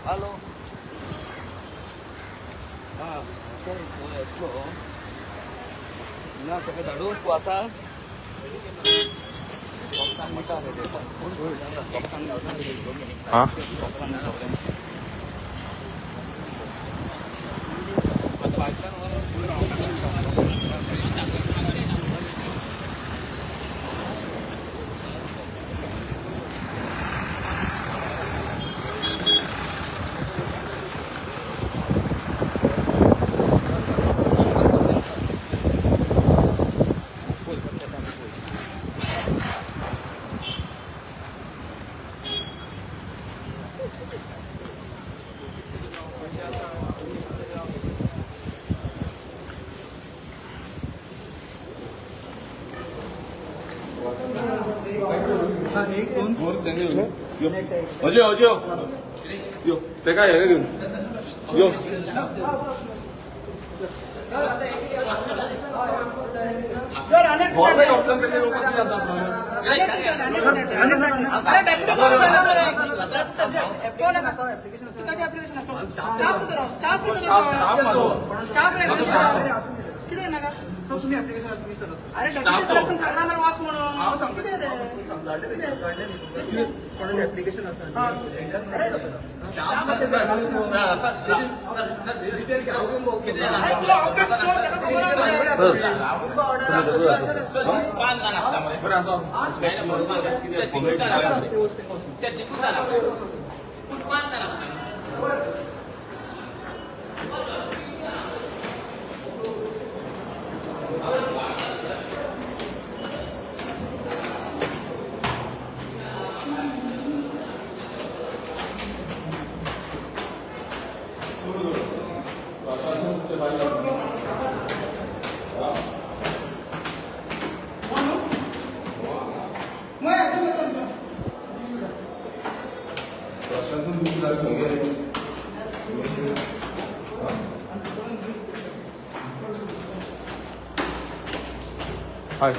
Hello. हां, येतलो ना ताका धाडून तूं आतां हा. अजय, अजय, यो तेका हे घेवन यो. गव्हर्नमेंट ऑफिसान तेजे येवपाक कितें जाता? अरे, डेप्युटी कलेक्टर वास म्हणून कितें रे? एप्लिकेशन आसा. अरे, तो अपडेट तो ताका खबर आसा. बरें आसा. प्रशासन तुमच्या बाजूला. मग चल चल. प्रशासन तुमच्या दारात खंय गेलें? हय.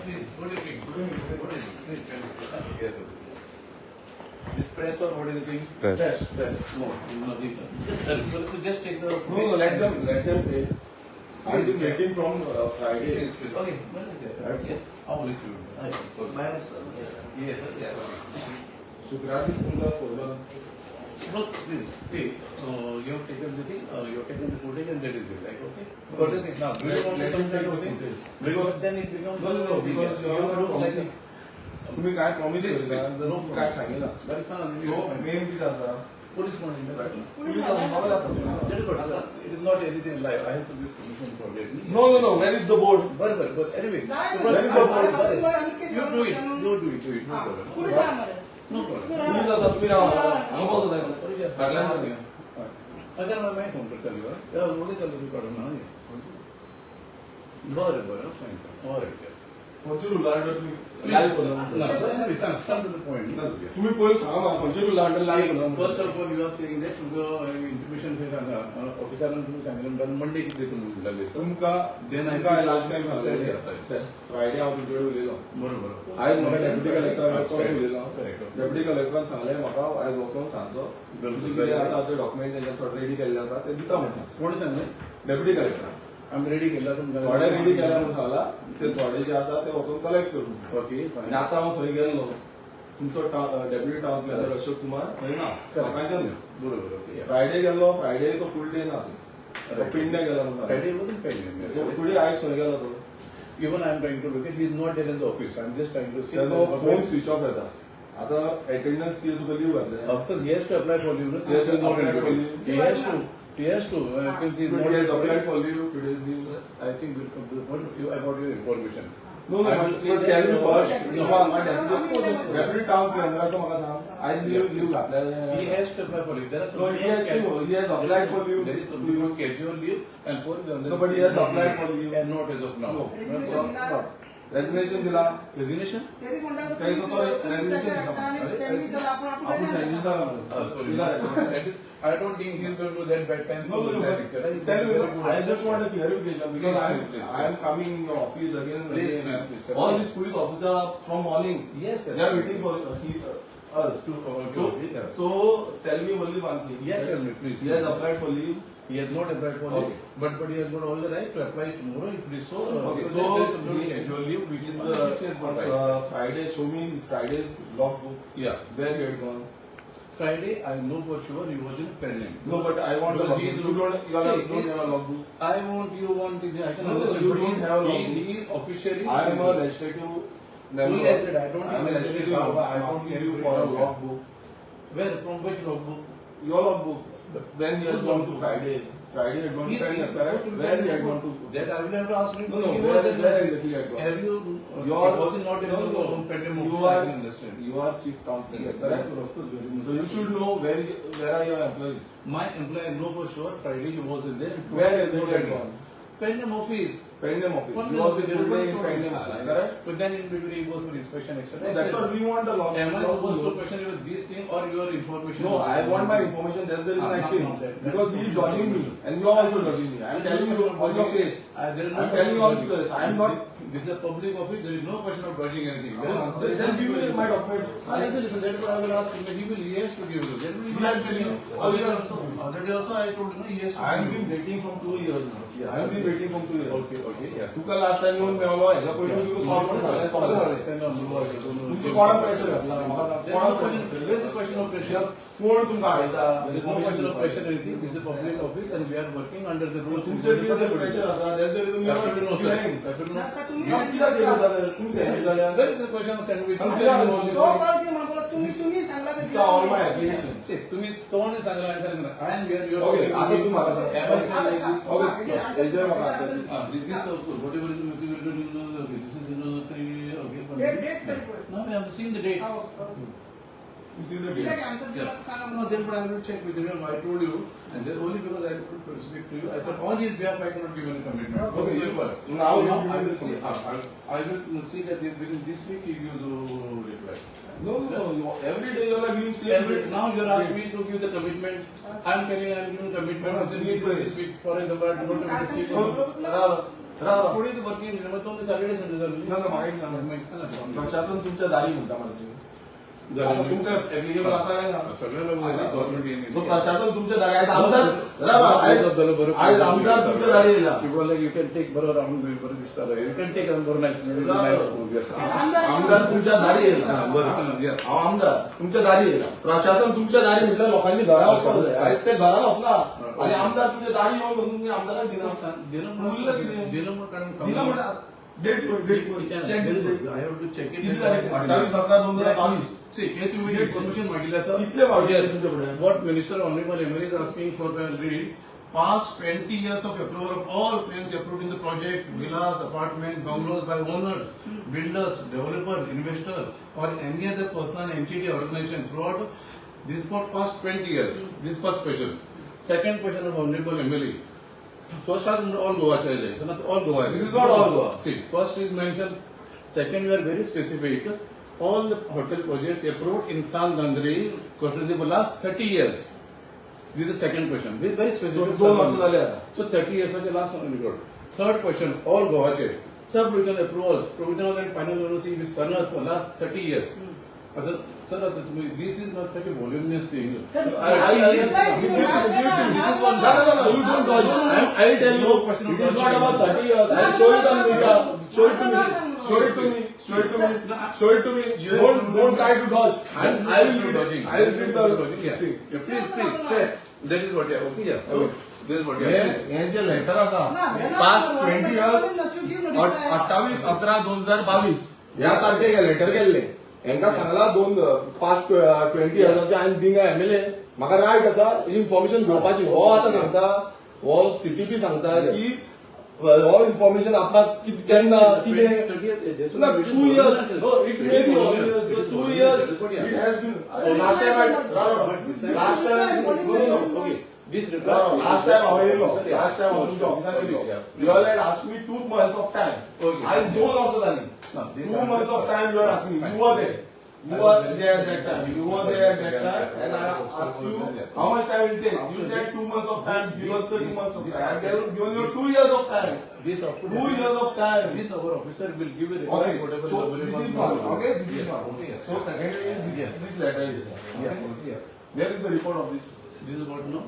Please, good evening. Good evening. Good evening. Please, please. Yes, sir. This press or what is the thing? Press. Press. Press. No, nothing. Just, sir, just take the. No, no, let them pay. I've been waiting from Friday. Please, please. Okay. Yes, sir. Yeah. How will you? Yes, sir. Yeah. Okay. शुक्रार दीस तुमकां phone. No, please. See, you have taken the thing, you have taken the footage and that is it. Like, okay. What is it now? Do you want Let some him kind take of the thing? footage. Because then it becomes. No, no, no, because you you are looks like promising. तुम्ही काय promise Please, करता please. No problem. काय सांगिना. That is not. So main कितें आसा? Police not in the police आसा, आसा. That is what, sir. It is not anything live. I have to give permission for it. No, no, no, where is the board? But anyway. जाय. Where is the board? You do it. You do it. Do it. No problem. Police जाय मरे. No problem. Police आसा, तुमी रावा, हांगा बसो जाय फाटल्यान बसया. अगर मैं मैं फोन करता लिवा उद्या चालू तू काढून ना. बरं बरं, फाईन. ऑलराईट. खंयच्या रुला अंडर तुमी लायव्ह करना? सांग, come to the point. तुमी पयलीं सांगा म्हाका खंयच्या रुला अंडर लायव्ह करना. First of all, you are saying that तुमकां इंटिमेशन खंय सांगा ऑफिसरान तुमी सांगिल्लें म्हणटा मंडे कितें तुमी म्हणटाले. तुमकां Then I तुमकां लास्ट टायम Saturday. सांगलें, फ्रायडे हांव तुमचे कडेन उलयलो. बरोबर. आयज म्हाका डेप्युटी कलेक्टरान परत उलयलो. Correct. Deputy कलेक्टरान सांगलें म्हाका आयज वचोन सांगचो तुमचें कितें आसा ते डॉक्युमेंट तेंच्यान थोडे रेडी केल्ले आसा ते दिता म्हणटा. कोणी सांगलें? डेप्युटी कलेक्टरान. आमी रेडी केल्लो आसा म्हणटा. थोडे रेडी केल्या म्हणून सांगला, ते थोडे जे आसा ते वचोन कलेक्ट करून. ओके. आनी आतां हांव थंय गेल्लो, तुमचो deputy town planner Ashok Kumar थंय ना सकाळच्यान. बरोबर, ओके. फ्रायडे गेल्लो, फ्रायडे तो फूल डे ना, तो पिंडे गेलो म्हणून. Friday wasn't pending. So today आयज खंय गेलो तो? Even I am trying to look at, he is not there in the office. I am just trying to see. तेजो फोन स्विच ऑफ येता. आतां एटेंडन्स कितें तुका लीव घातलें? Of course, he has to apply for leave. No? He has to Since he is not apply in for duty. Leave. He has to. He has to. Since he is not He has in duty, applied for leave, today's leave. I think we'll come to the point about your information. No, no, I will but say but that, tell me first. No. Deputy town प्लॅनराचो म्हाका सांग, आयज leave leave घातल्या. He has to apply for leave. There are some. No, he has applied for leave. There is something called casual leave and for. No, but he has applied for leave. And not as of now. No. Resignation दिला. Resignation दिला. Resignation? तेजो तो resignation दिला. आपूण sandwich जाला Sorry. दिला. That is, I don't think he is going to that bad time. No, no, no. But tell me, I just want a clarification because Please, I am please, I am coming in your office again and Please, again. please, please, sir. All these police officers from morning. Yes, sir. They are waiting for us. Okay, So, okay, yeah. so tell me only one thing. Yeah, tell me, please. He has applied for leave. He has not applied for Okay. leave, but he has got all the right to apply tomorrow if it is so. Okay, because so there is no he- casual leave which is His, which he has got on right. Friday, show me his Friday's logbook. Yeah. Where he had gone. Friday, I know for sure he was in Pernem. No, but I want the Because he logbook. is You don't. You See, don't have a logbook. I want, you want, I can No, no, understand. you but don't have a logbook. He is officially. I am a legislative member. Fully agreed. I don't I am a think legislative there is member. I am doubt. I don't asking think you there for a is doubt. logbook. Where, from which logbook? Your logbook. When he has gone to Friday. Friday had gone to He Friday, is correct? supposed to be Where he had gone to? That I will have to ask him. No, no. He Where, was in- where exactly he had gone? Have you? Your, It was not in no, no, on Pernem You office, I are can understand. You are chief town planner, Yeah, correct? Of course, very much. So you should know where are your employees. My employee, I know for sure, Friday he was in there. Where is he had gone? Pernem office. Pernem office. One He was the minute, full day in there Pernem was office, correct? But then in between he goes for inspection, etc. No, that's what we want, the log. Am I logbook. supposed to question you this thing or your information? No, I want my information. That's the reason Ah, I no, came. no, Because he is dodging me, and you are also dodging me. I am telling you on your face. There is no I am telling you on your face. I am not. This is a public office. There is no question of dodging anything. We are Then answering- then give me my documents. I listen, that's what I will ask him. He will, he has to give you. Then we He will has to tell you. give. Other also, other day also I told you, no, he has to. I have give you. been waiting from 2 years now. Yeah. I have been waiting from 2 years. Okay, yeah. तुका last time येवन मेवलो, हेज्या पयलीं तुका call पण सांगलें, सगळें जालें. तुमकां कोणाक प्रेशर घातला म्हाका सांग, There is कोणाक no question, pressure? where is the question of pressure? कोण तुमकां हाडयता? There is no question of pressure or anything. This is a public office and we are working under the rules. तुमचेर कितें तरी pressure आसा, that's the reason you are Absolutely no, sir. denying. Absolutely no. हांव कित्याक येयलो जाल्यार? तुमी sandwich जाल्यार? Where is the question of sandwich? आनी कित्याक येयलो? तो कॉल कितें म्हणपाक तुम्ही तुम्ही सांगला These are all my applications. See, तुम्ही तोंड सांगला आणि सांगला. I am here, you are. Okay, आता तू म्हाका सांग. Am I saying like this? Okay, हेजेर म्हाका answer the. Ah, this is also, whatever is missing, okay, this is three, okay. one Date, minute. date तरी पळय. No, I have seen the dates. You see the कित्याक dates. Answer Yeah. दिला सांगा No, then but I will check with him. I told you, and then only because I could speak to you, I said on his behalf I cannot give any commitment. Okay, Going forward. now So you now give I me will the see. I will see that within this week he gives the reply. No, no. Every day you are giving same. Every, now you are asking me to give the commitment. I am telling I am giving commitment No, no, within please. this week. For example, I don't want to this week. Rao Rao. Today is working day. मग तो Saturday Sunday चालू. ना, ना, म्हाका एक सांग. मग एक सांगा. प्रशासन तुमच्या दारी म्हणटा मरे तुमी. आता तुमकां एप्लिकेबल आसा काय ना? सगळ्याला गव्हर्नमेंट सो प्रशासन तुमच्या दारी आयज आमदार राव, आयज आमदार तुमच्या दारी येयला. People you can take बरोबर राऊंड बरं दिसता, you can take बरं नाईस नाईस. आमदार तुमच्या दारी येयला. बरं सांगा, yeah. हांव आमदार तुमच्या दारी येयला. प्रशासन तुमच्या दारी म्हटल्यार लोकांनी घरा वचपाक जाय. आयज ते घरान वचना आनी आमदार तुमच्या दारी येवन बसून तुमी आमदाराक दिना. दिलं उरलं कितें? दिलं म्हणून काढून दिना म्हणटा date date check date. I have to check it. किती तारीख? 28/11/2022. सी, हे तुम्ही इन्फॉर्मेशन मागितलं आसा. कितले फावटी आयले तुमचे फुडें? What Minister Honorable MLA is asking for the read, past 20 years of approval of all plans approved in the project, villas, apartment, bungalows by owners, builders, developer, investor or any other person, entity, organization throughout this is for past 20 years. This is first question. Second question of Honorable MLA. First are all Goa चाहिले, not all Goa. This is not all Goa. See, first is mentioned, second we are very specific. All the hotel projects approved in San Dandri, constituency for last 30 years. This is the second question. This is very specific. दोन वर्सां जाली आतां. So 30 years are the last one record. Third question, all Goa sub regional approvals, provisional and final NOC with Sanat for last 30 years. आता sir, आता तुम्ही this is not such a voluminous thing. Sir, Give it to me. This is one. No, no, no, you don't dodge. I will tell you. No question of It is not dodging. about 30 years. I will show it on media. Show it to me. Show it to me. Show it to me. Show it to me. You have Don't try to dodge. I will read dodging. I will read the Yeah. thing. Yeah, please, please. Check. That is what, yeah. Okay, yeah. So, this is what, hey yeah. Hey J letter आसा past 20 years, 28/11/2022 ह्या तारखेक हे letter केल्लें. हेंकां सांगला दोन past 20 इयर्साचे. I am being MLA, म्हाका right आसा इन्फॉर्मेशन घेवपाची. हो आतां सांगता, हो सीटीपी सांगता की हो इन्फॉर्मेशन आपणाक केन्ना कितें 30 years, that's ना what it is. 2 years. No, it may be It is 2 years. It it has been last time. But besides- last time, no. Okay. This reply. Last time हांव येयलो, last time हांव तुमच्या ऑफिसान येयलो, you all had asked me 2 months of time. Okay. आयज 2 वर्सां जाली. No, this 2 months of time you are asking. You were there. You were there at that time. You were there at that time, and I asked you how much time it will take. You said 2 months of time. Give us the 2 months of time. I have given you 2 years of time. This 2 years of time. This our officer will give you reply Okay. whatever is So available. this is one. Okay. This is Yes. one. Okay. Yes. So secondly, this Yes. this letter is there. Yeah. Okay. Okay. Yeah. Where is the report of this? This is what no.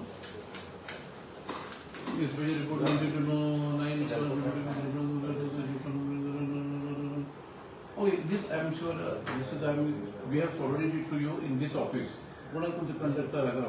This special report wanted to know 9 7. Okay, this I am sure this is I am we have forwarded it to you in this office. कोणाक तुमचे conductor आहा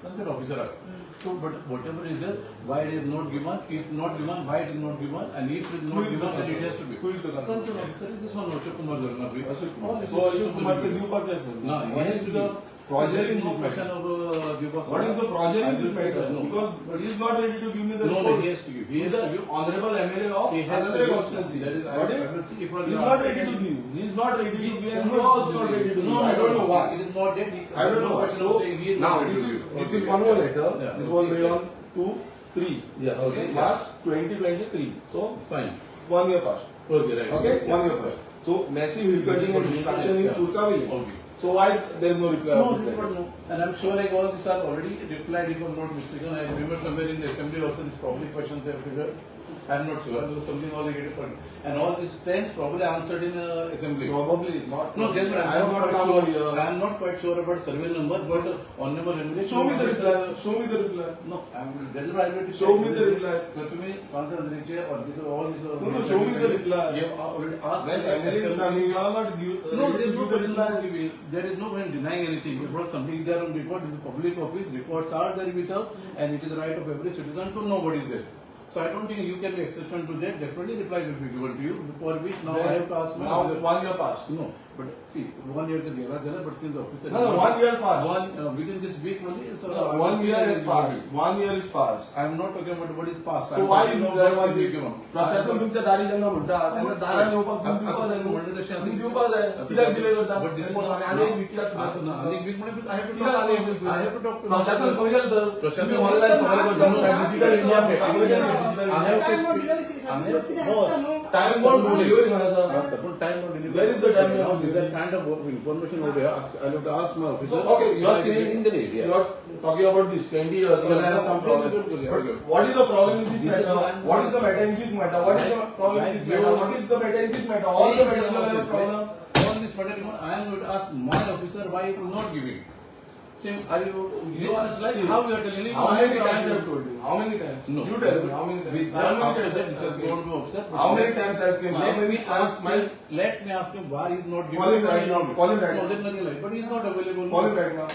concern officer आहा. So but whatever is there, why it is not given, if not given, why it is not given, and if it is Who not is the given, then it concerned? Has to be Who is the concerned? Concern officer is this one, Ashok Kumar Jagannath. Ashok All Kumar. this So is- Ashok Kumar ते दिवपाक जाय sir. No, What he is has to the give. project There in is no this question matter? of give us. What is the project in this matter? No. Because he is not ready to give me the No, no, reports. he has to give. He has The to give. Honorable MLA of He has to Anandre give. constituency. That is, Got I it? will see if I He is not ready to give. He is not ready to give and he also not ready to give. No, I don't know why. It is not that he. I don't know No why. question of So saying he is now not ready this to is give. this is one more letter. Yeah. This was made on 2/3. Yeah, okay. March 2023. So Fine. one year past. Okay, right. Okay, one year past. So massive hill cutting and destruction in Yeah. Kurka village. Okay. So why there is no reply? No, of this this is what letter? no. And I'm sure like all these are already replied if I'm not mistaken. I remember somewhere in the assembly also this probably questions have figured. I'm not sure. There was something already different. And all these things probably answered in assembly. Probably not. No, guess what? I I'm have not not quite come sure. over here. I'm not quite sure about survey number, but honorable MLA. Show me the reply. Show me the reply. No, I'm, that is why I'm going to Show me the reply. But तुम्ही सांगता नजरेचे or this is all this. No, no, show me the reply. You have already asked. When the MLA is assembly. coming, you are not give. No, ready there is to no give the question reply. of giving. There is no one denying anything. If not something there on record in the public office, records are there with us, and it is the right of every citizen to know what is there. So I don't think you can be exception to that. Definitely reply will be given to you. For which now I have to ask my Now officer. one year past. No, but see, one year the gala there, but since the officer. No, no, one year past. One within this week only. So No, I will one see year that has it will passed. be. One year is past. I am not talking about what is past. So I am why talking you about reply what will be given. प्रशासन तुमच्या दारी जेन्ना म्हणटा तेन्ना दारान येवपाक तुम्ही दिवपाक जाय न्हू. म्हणटा तशें तुम्ही दिवपाक जाय. कित्याक डिले करता? But this is आनी एक वीक कित्याक ना, आनी एक वीक म्हणून I have to कित्याक आनी एक week? I have to talk to प्रशासन खंय गेलें तर? प्रशासन तुम्ही ऑनलायन सगळें करता. डिजिटल इंडिया खंय गेलें digital I have to India? speak. I have to boss. Time bound delivery खंय आसा? आसता, पण time not delivery. Where is the time Now bound this is kind of information over here. I have to ask my officer. So, okay, you are saying, in the need, yeah. you are talking about this 20 years, well, I have some problem. Okay. But what is the problem in this This is matter? what I'm- What is the matter in this matter? What is the problem in this Like matter? you- What is the matter in this matter? All the matters will have a problem. All this matter, you know, I am going to ask my officer why you are not giving. Same, are you, you are like See, how you are telling me. How I many am times I have asking- told you? How many times? No. You tell me, how many We times? How many after times? that, this has gone to officer. but How many times I have came? How Let many me times ask my him, let me ask him why he is not giving. Call him why right he now. not Call him right No, now. there's nothing like, but he is not available. Call him right now.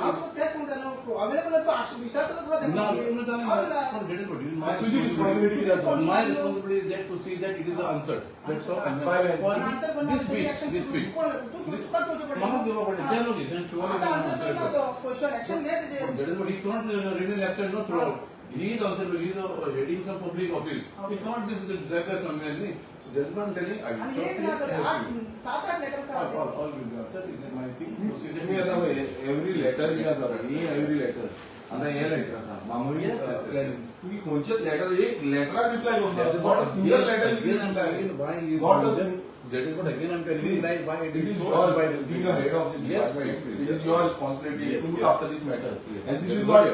हांव तुका तें सांगता न्हू available तूं विचारतलो तुका No, no, no, हांव no, that is what it is. My तुझी responsibility कितें आसा? My responsibility is that to see that it is answered. That's all. And Five and- for answer करना this week, this week. कोण तूं तुका करचें पडलें म्हाका दिवपा पडलें. तें न्हू then surely आतां आन्सर करना answer. तो क्वेश्चन एक्शन घे तेजेर That is what he can't remain absent no throughout. He is answerable. He is heading some public office. He can't just drag us somewhere. nahi. So that is what I'm telling. I will आनी talk एक to ना him. Sir आठ सात आठ letters All, आसा all, all will be answered. It is my thing. To see that तुम्ही it is- आता every letter जी आसा पळय, ही एवरी लेटर आता हे लेटर आसा मामूली Yes, yes, yes. तुम्ही खंयचेच लेटर एक लेटराक रिप्लाय That is करूंक what not a single letter Again, I'm telling you why he is Not not a there. That is what again I'm telling you, See, like why it it is is so your and why it is being a head of this Yes, department, please, it is yes. your responsibility Yes, to look yes. after this matter. Yes. And this Yes. is not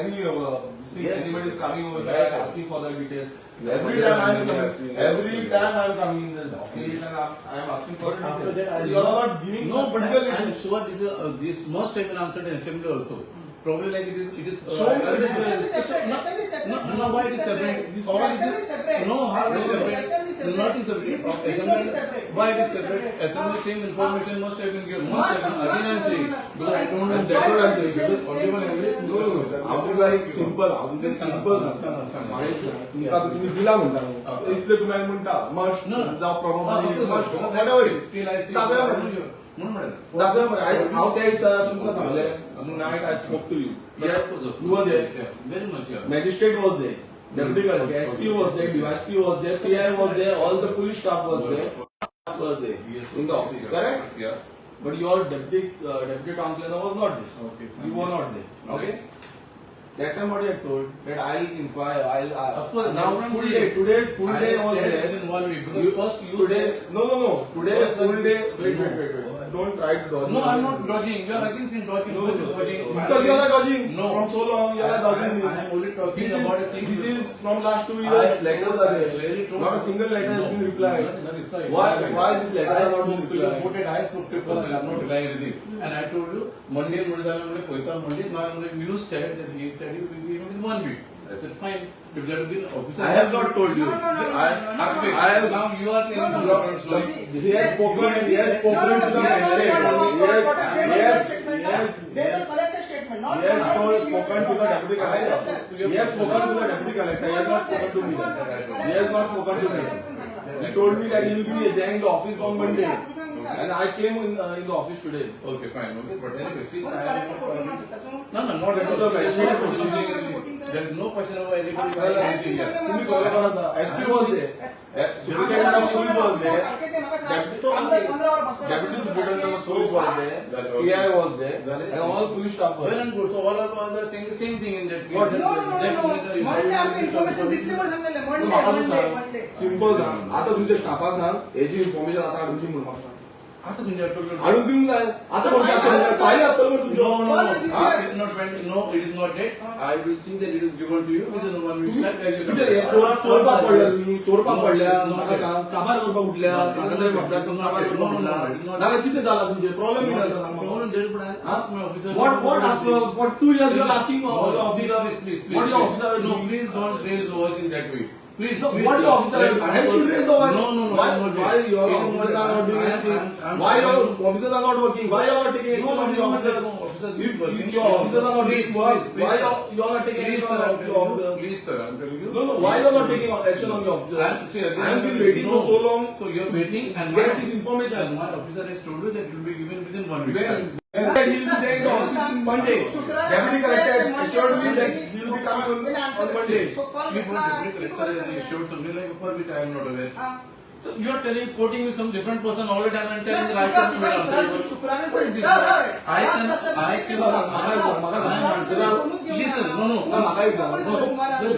any this thing, Yes. anybody is coming over Right. here and asking for the detail. Yeah. Every time I am Yeah. coming, every time I am coming in this office and I am asking for a After detail. that, I You are not giving No, a but single I am detail. sure this is, this must have been answered in assembly also. Probably like it is. Show me the Assembly separate, No, assembly separate. No, no, why it is separate? This- All is- Assembly separate. No, how it is Assembly separate? separate. Not is separate. This- this Assembly- one is separate. Why it is This one is separate? separate. Assembly same information must have been given. Must Must have been. have- Again I am must have saying, been. because I don't know. And that's what I'm saying. Because only one MLA. No, no, no. हांव तुका एक simple, हांव तुका simple सांगता. सांगा. म्हाका एक सांग, तुमकां आतां तुमी दिला म्हणटा न्हू, इतले तुमी आनी म्हणटा मस्ट No. जावं probably must Because whatever it is. Till I see. दाखया मरे. म्हणून म्हणलं. दाखया मरे. आयज हांव त्या दिसा तुमकां सांगलें night I spoke to you. Yeah, of course. You were there. Yeah, very much, yeah. Magistrate was there, deputy collector, SP was there, DYSP was there, PI was there, all the police staff was there, were there Yes. in the office, correct? Yeah. But your deputy town planner was not there. Okay, fine. You were not there. Okay. That time what you had told that I'll inquire, I'll Of course, now now full see, day, today's full I day was said there. within 1 week because You, first you today, said no. Today First full day. Wait, No. wait, wait, wait. Don't try to dodge. No, me. I'm not dodging. You are against in dodging. No, no, dodging. Because you are not dodging. No. From so long, you are not dodging me. I am only talking This about is a thing. this is from last 2 I years. Letters are clearly there. told- Not a single letter has No, been replied. No, no, sir, Why this letter I has not been spoke to you, replied? quoted, I spoke to you personally, I'm not denying anything. And I told you, Monday, Monday, Monday, Poita, Monday, now you said that he said he will give me 1 week. I said, fine. If there have been officer. I have not told you. No, no, no, no, I, no, no, no. I have Now you are telling some different story. He has spoken. He has spoken to the magistrate. He has, he has, There is a collector statement, not. he has spoken to the deputy collector. He has spoken to the deputy collector. He has not spoken to me. He has not spoken to me. He told me that he will be there in the office on Monday, and I came in the office today. Okay, fine. Okay, but anyway, see, I am collector not photo talking. No, no, not at all. The magistrate- There is no question of anybody buying anything here. तुम्ही सगळे कोण आसा? SP was there. Superintendent of police was there. Deputy superintendent of police was there. PI was there. And all police staff were Well there. and good. So all of us are saying the same thing in that. What? No, no, no, no. Monday आमकां information दितली म्हण सांगलेलें. Monday, म्हाका Monday, सांग Monday. Simple सांग आतां तुमच्या स्टाफाक सांग हेजी इन्फॉर्मेशन आतां हाडून दी म्हणून म्हाका सांग आता तुमच्या हाडून दिवंक जाय आतां कोण फायली आसतलो मरे तुमच्यो No, no, no. हा? It is not went, no, it is not yet. I will see that it is given to you within 1 week time as you कितें हे चोरपाक पडल्या तुमी चोरपाक पडल्या म्हाका सांग काबार करपाक उठल्या सांगात म्हणटा काबार करपाक उठला नाल्यार कितें जालां तुमचें प्रॉब्लेम कितें जाता सांग म्हाका. Problem there, but I ask my officer. What ask for 2 years you are asking No, your officer please, please, what your please. Officer No, please don't raise the voice in that way. Please, No, please. what your officer? Let- I should raise the voice. No, no, no. Why, no, why your It is officers not- are not doing I am- anything? I'm- Why your officers are not working? Why you are not taking No, action on no, your no, officers? no, officers If, is working. if your officers are not Please, doing work, please, why please, you are not taking Please, action sir, on I'm your telling you. officers? Please, sir, I'm telling you. No, no, why you are not taking action on your officers? I'm, see, again, I have been waiting no. for so long. So you're waiting and Get this information. And my officer has told you that it will be given within 1 week. When? When that he will be there in the office on Monday. Deputy collector has assured me that he will be coming on Monday. So call We घेतला, brought deputy collector has issued something like for which I am not aware. हा. So you are telling, quoting me some different person all the time and telling the right person will answer it. शुक्राने What is this? I can, I can, म्हाका सांग. Listen, no, no. ना म्हाका एक सांग.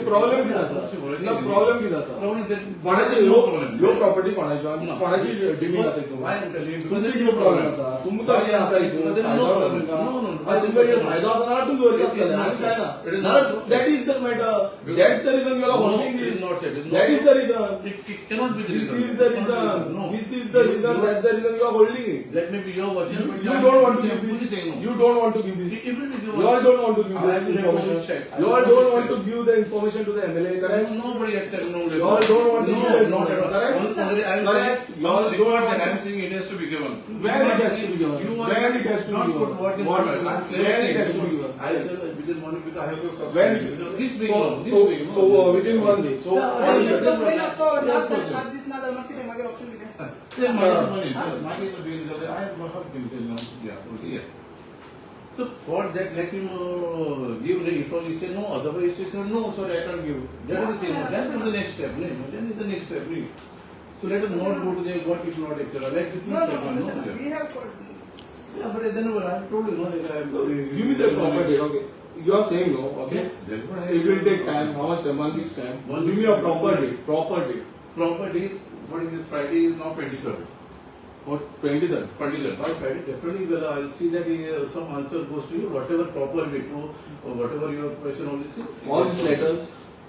Problem कितें आसा? ना problem कितें आसा? Problem, there- कोणाची no low problem. Low property कोणाची आनी No. कोणाची डिमींग आसा हितून? Why I'm telling you? तुमची कितें प्रॉब्लेम आसा तुमकां कितें आसा हितून There is no फायदो आसा problem. तुमकां No, no, no. आनी तुमकां कितें फायदो आसा जाल्यार तूं दवरिता आसतलें आनी कांय ना It is not. That is the matter that the reason you are No, holding it is this not said. It is not that is the reason It cannot be the this reason. Is the It cannot be reason No. This is the reason that's the reason you are holding it That may be your version, but you I'm- don't want to I'm give fully this saying no. You don't want to give this It will be your You all don't want to give I this will have information. to check. I You all will don't have want to to give the information to the MLA, correct? Nobody has said no. You all don't want to No, give the not at all. correct? Only I am Correct. saying, You all on don't record want that I to- am saying it has to be given. Where You it are has to be given? You are Where it has to be not given? put what in What- front. I'm clearly where it saying has to be given? I said within 1 week I have to talk. When? This week, So, no, this so, week, no. so within 1 week. So, what is the- तो सात दीस ना जाल्यार मागीर कितें मागीर option कितें? ते मागीर money, मागीर तो bill जालें, I have not been now. Yeah, okay, yeah. So for that, let him give. No, if only say no, otherwise he say no, sorry, I can't give. That is the thing. That is the next step. No, then is the next step. No. So let us not go to the what if not, etc. Let the No, things no, happen. No, listen, yeah. we have Yeah, but then what I have told you, no, like I am. Give me the proper date, okay? You are saying no, okay? That's what I It will take time. How much time? 1 week's time. One Give me a proper date. Proper date. Proper date. What is this? Friday is now 23rd. What? 23rd. 23rd. By Friday, definitely, well, I'll see that some answer goes to you. Whatever proper way to, or whatever your question on this is. All these letters.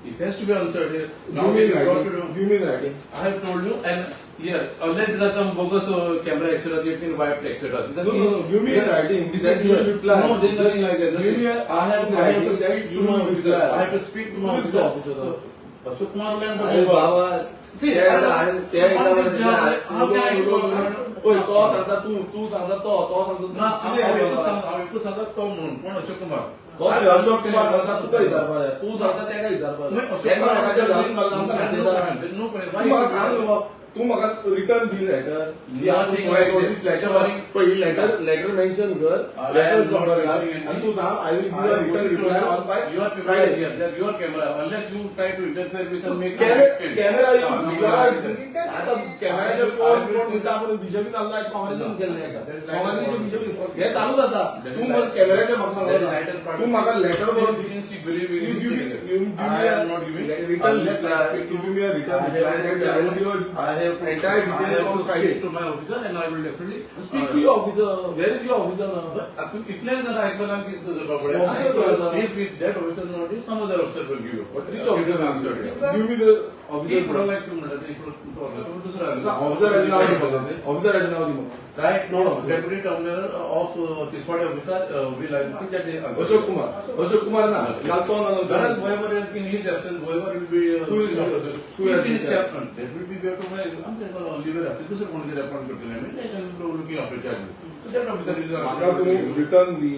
It has to be answered here. Now Give me we in have got writing. to know. Give me in writing. I have told you, and yeah, unless there are some bogus camera, etc., they can wiped, etc. No, no, no. Give me in writing. This that is you will here. reply. No, there is nothing Just like that. Give me a I have, in I have to writing that speak you to my will officer. reply. I have to speak to my Who is the officer. officer? So, Ashok Kumar will अरे बाबा See, ते ते ओय तो सांगता तूं तूं सांगता तो तो सांगता ना, तूं कितें हांव एकूच बाबा? सांग- हांव एकूच सांगता तो म्हणून कोण अशोक कुमार तो अशोक कुमार सांगता तुका विचारपा जाय तूं सांगता तेका विचारपा नाही, जाय अशोक तेका कुमार लोकांच्या घालून घालून आमकां No नाचयता. problem, no problem. तूं म्हाका सांग न्हू बाबा, तूं म्हाका return the letter Nothing like that. Letter Sorry, पळय लेटर लेटर मेन्शन कर, I am reference not number घाल giving any- आनी तूं सांग, I will give a written reply on by Your people are Friday. here, they are your camera, unless you try to interfere with and make. Camera No. आता कॅमेराचेर कोण कोण म्हणटा, आपण BJP नाल्ला, काँग्रेसीन केल्लें, काँग्रेसीचे बीजेपी, हे चालूच आसा. तूं कॅमेराचेर म्हाका सांगता, तूं म्हाका लेटर बरोवन दी. Since you believe in You give me, you give me I a am not giving. written Unless I reply. speak You to- give me a written I reply have that I will give a I have to- entire I details have on to Friday. speak to my officer and I will definitely. Speak to your officer. Where is your officer now? But इतलें जर आयकलां की तुजो बाबडे. Officer खंय आसा? If that officer not is, some other officer will give you. But Which officer? Answer? Give me the officer. If like तूं म्हणटा ते तो officer दुसरो ऑफिसराचें नांव दी म्हाका. ऑफिसराचें नांव दी म्हाका. Right No, no. Deputy commissioner of Tiswadi officer will I see that Ashok Kumar. Ashok Kumar ना. घाल तो ना. Whereas whoever is in his absence, whoever will be Who is- who if has in his been- absence, that will be better to my आमचे liver असेल दुसरं कोणी तरी appoint करतले आमी, they can looking after charges. So that officer is म्हाका तूं return the,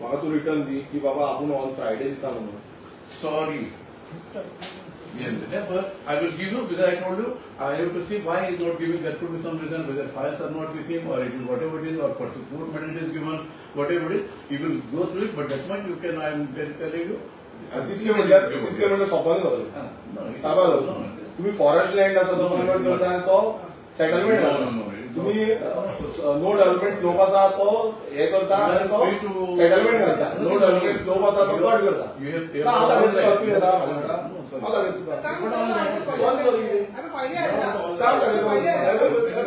म्हाका तूं रिटर्न दी की बाबा आपूण ऑन फ्रायडे दिता म्हणून. Sorry. Yes, therefore, I will give you because I told you I have to see why he is not giving. There could be some reason whether files are not with him or it is whatever it is or for court mandate is given, whatever it is. You will go through it, but that's why you can. I am telling you. तितके म्हणल्यार, तितके म्हणल्यार सोंपना जातलें. Ah, no, it- काबार जातलो. No, no. तुम्ही forest land आसा तो कन्वर्ट करता आनी तो सेटलमेंट. No, no, no. तुम्ही नो डेव्हलपमेंट स्लोप आसा तो हे करता आनी तो सेटलमेंट घालता. नो डेव्हलपमेंट स्लोप आसा तो कट करता. You have- ना, हांव दाखयता तुका, तूं येता म्हाज्या वांगडा. No, sorry. हांव दाखयता तुका. काम चालू आहे. Sorry, sorry. आम्ही फायली हाडला. काम दाखयता,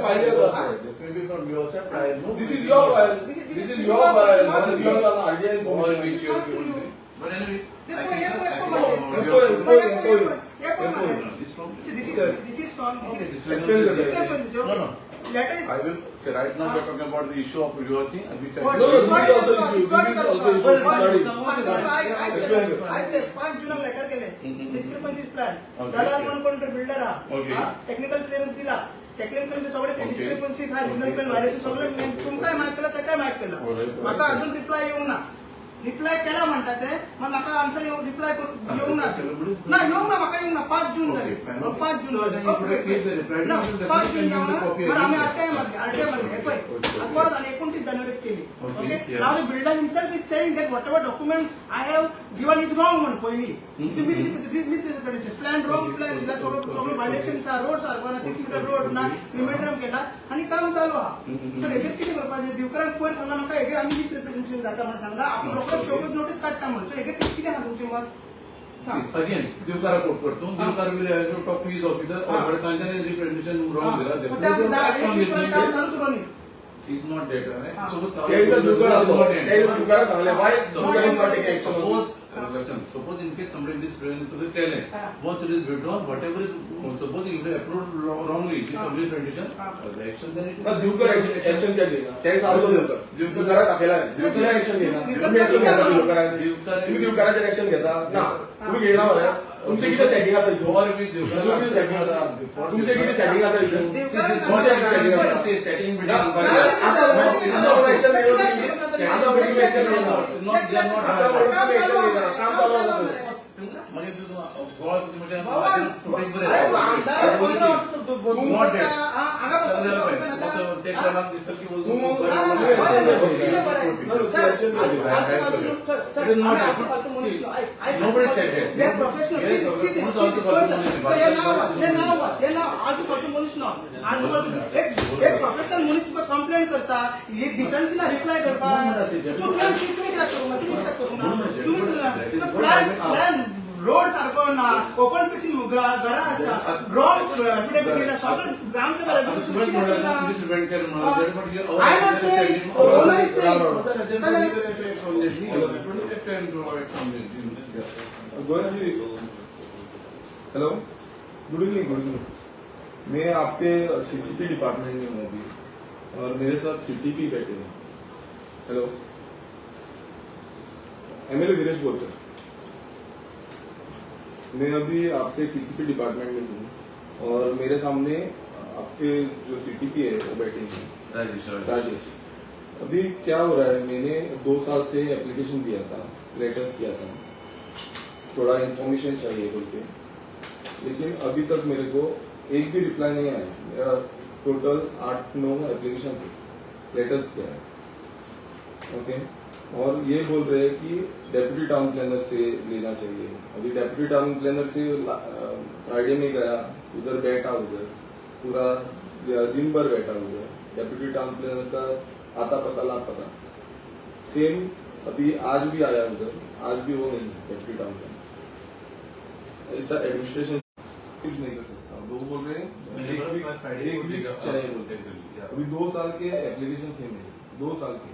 फायली आसा. This may be from your side, I know. This is your file. This is your file. RTI Or information. which you have given me. But anyway. This I one, can- here, I here, can- here, No, here, you- here, here, here. No, this from. This is this is from Okay, this Explain is. the Discrepancy, No, no. Letter is I will say right now we are talking about the issue of your thing and which I. What? No, no, this is also issue. This This is also issue. Sorry. पाच जुनाक letter केले, डिस्क्रिपन्सीज plan. Okay. दलाल म्हणून कोण तर builder Okay. हा technical clearance दिला, technical clearance सगळे Okay. Discrepancies हा regional Okay. Plan violation सगळे तुमकांय मायक केला, तेकाय मायक केला. Alright, alright. म्हाका अजून रिप्लाय येवंक ना. रिप्लाय केला म्हणटा ते, मग म्हाका आन्सर येवंक रिप्लाय येवंक ना. ना, येवंक ना, म्हाका येवंक ना. 5 जून Okay, जाली. fine, okay. 5 June So then you could have kept the reply. ना, You will 5 जून definitely जावना give the copy बरं, आमी again. RTI मारली, आरटीआय मारली हे पळय. Okay. परत आनी 29 जानेवारीक केली. Okay, okay. yes. Now the builder himself is saying that whatever documents I have given is wrong म्हण पयली. Misrepresentation, plan wrong, plan दिला सगळं, सगळं व्हायलेशन आहा, रोड सारको ना, 6 मिटर रोड ना, रिमेंडरम केला आनी काम चालू आहा. तर हेजेर कितें करपाचें? दिवकरान पयर सांगला म्हाका, हेजेर आमी मिसरिप्रेझेंटेशन जाता म्हणून सांगला, आपूण रोखडो शोकॉज नोटीस काडटा म्हणून. सो हेजेर कितें आहा तुमचें मत, सांग. Again, Divkara quote करतो. Divkar will have to talk to his officer or हा. Bhadkanjan is representation wrong दिला. मग त्या Definitely काम चालूच उरलो न्ही. Is not that. हा. Suppose ते दिसा दिवकर आसलो, ते दिसा दिवकराक सांगलें, why Divkar is not taking action? Suppose, listen, suppose in case somebody is so they tell him, Ah. once it is withdrawn, whatever is, suppose if they approved wrongly, this Ah. somebody rendition, Ah. the action then it is. ना, Divkar action कित्याक घेयना? ते दिसा आसलो दिवकर, दिवकराक दाखयला, Divkar action घेयना. तुम्ही action घेता दिवकराचेर? तुम्ही दिवकराचेर एक्शन घेता ना? तुम्ही घेयना मरे. तुमचें कितें सेटिंग आसा हितून? For which Divkar. तुमचें कितें सेटिंग आसा? तुमचें कितें सेटिंग आसा हितून? दिवकर सेटिंग आसा? See, setting ना, meeting. आसा आसा म्हणून एक्शन घेयना तुम्ही. आसा म्हणून तुम्ही एक्शन घेयना. Not, they are not. आसा म्हणून तुम्ही एक्शन घेयना. काम चालू आसा तुमचें. मागीर गोवा म्हणजे बाबा, फुटेज बरें. अरे तू आमदार 15 वर्सां तू Not that. हा, हांगा बसता. ते कोणाक दिसत की तू action Nobody said that. Professional मनीस तुका कंप्लेंट करता, एक डिसन्सी ना रिप्लाय करपाक. तूं तुमी कित्याक करूंक ना? तुमी कित्याक करूंक ना? तुमी प्लॅन प्लॅन रोड सारको ना, ओपन स्पेसीन घरां आसा, रॉंग एफिडेविट, सगळें gram sabha. I am not saying, owner is saying. Goyal ji, hello, good evening. Good evening. मैं आपके टीसीपी डिपार्टमेंट में हूँ अभी और मेरे साथ सीटीपी बैठे हैं. हेलो, एमएलए वीरेश बोलते हैं. मैं अभी आपके टीसीपी डिपार्टमेंट में हूँ और मेरे सामने आपके जो सीटीपी है वो बैठे हैं, राजेश. अभी क्या हो रहा है, मैंने 2 साल से एप्लीकेशन दिया था, लेटर्स किया था, थोड़ा इन्फॉर्मेशन चाहिए बोल के, लेकिन अभी तक मेरे को एक भी रिप्लाई नहीं आया. मेरा टोटल 8-9 एप्लीकेशन थे. लेटर्स किया है, ओके. और ये बोल रहे हैं कि डेप्यूटी टाउन प्लानर से लेना चाहिए. अभी डेप्यूटी टाउन प्लानर से फ्राइडे में गया, उधर बैठा, उधर पूरा दिन भर बैठा उधर. डेप्यूटी टाउन प्लानर का आता पता लापता. सेम अभी आज भी आया उधर, आज भी वो नहीं डेप्यूटी टाउन प्लानर. ऐसा एडमिनिस्ट्रेशन कुछ नहीं कर सकता. वो बोल रहे हैं एक वीक, एक वीक चाहिए बोलते हैं. अभी 2 साल के एप्लीकेशन सेम है, 2 साल के.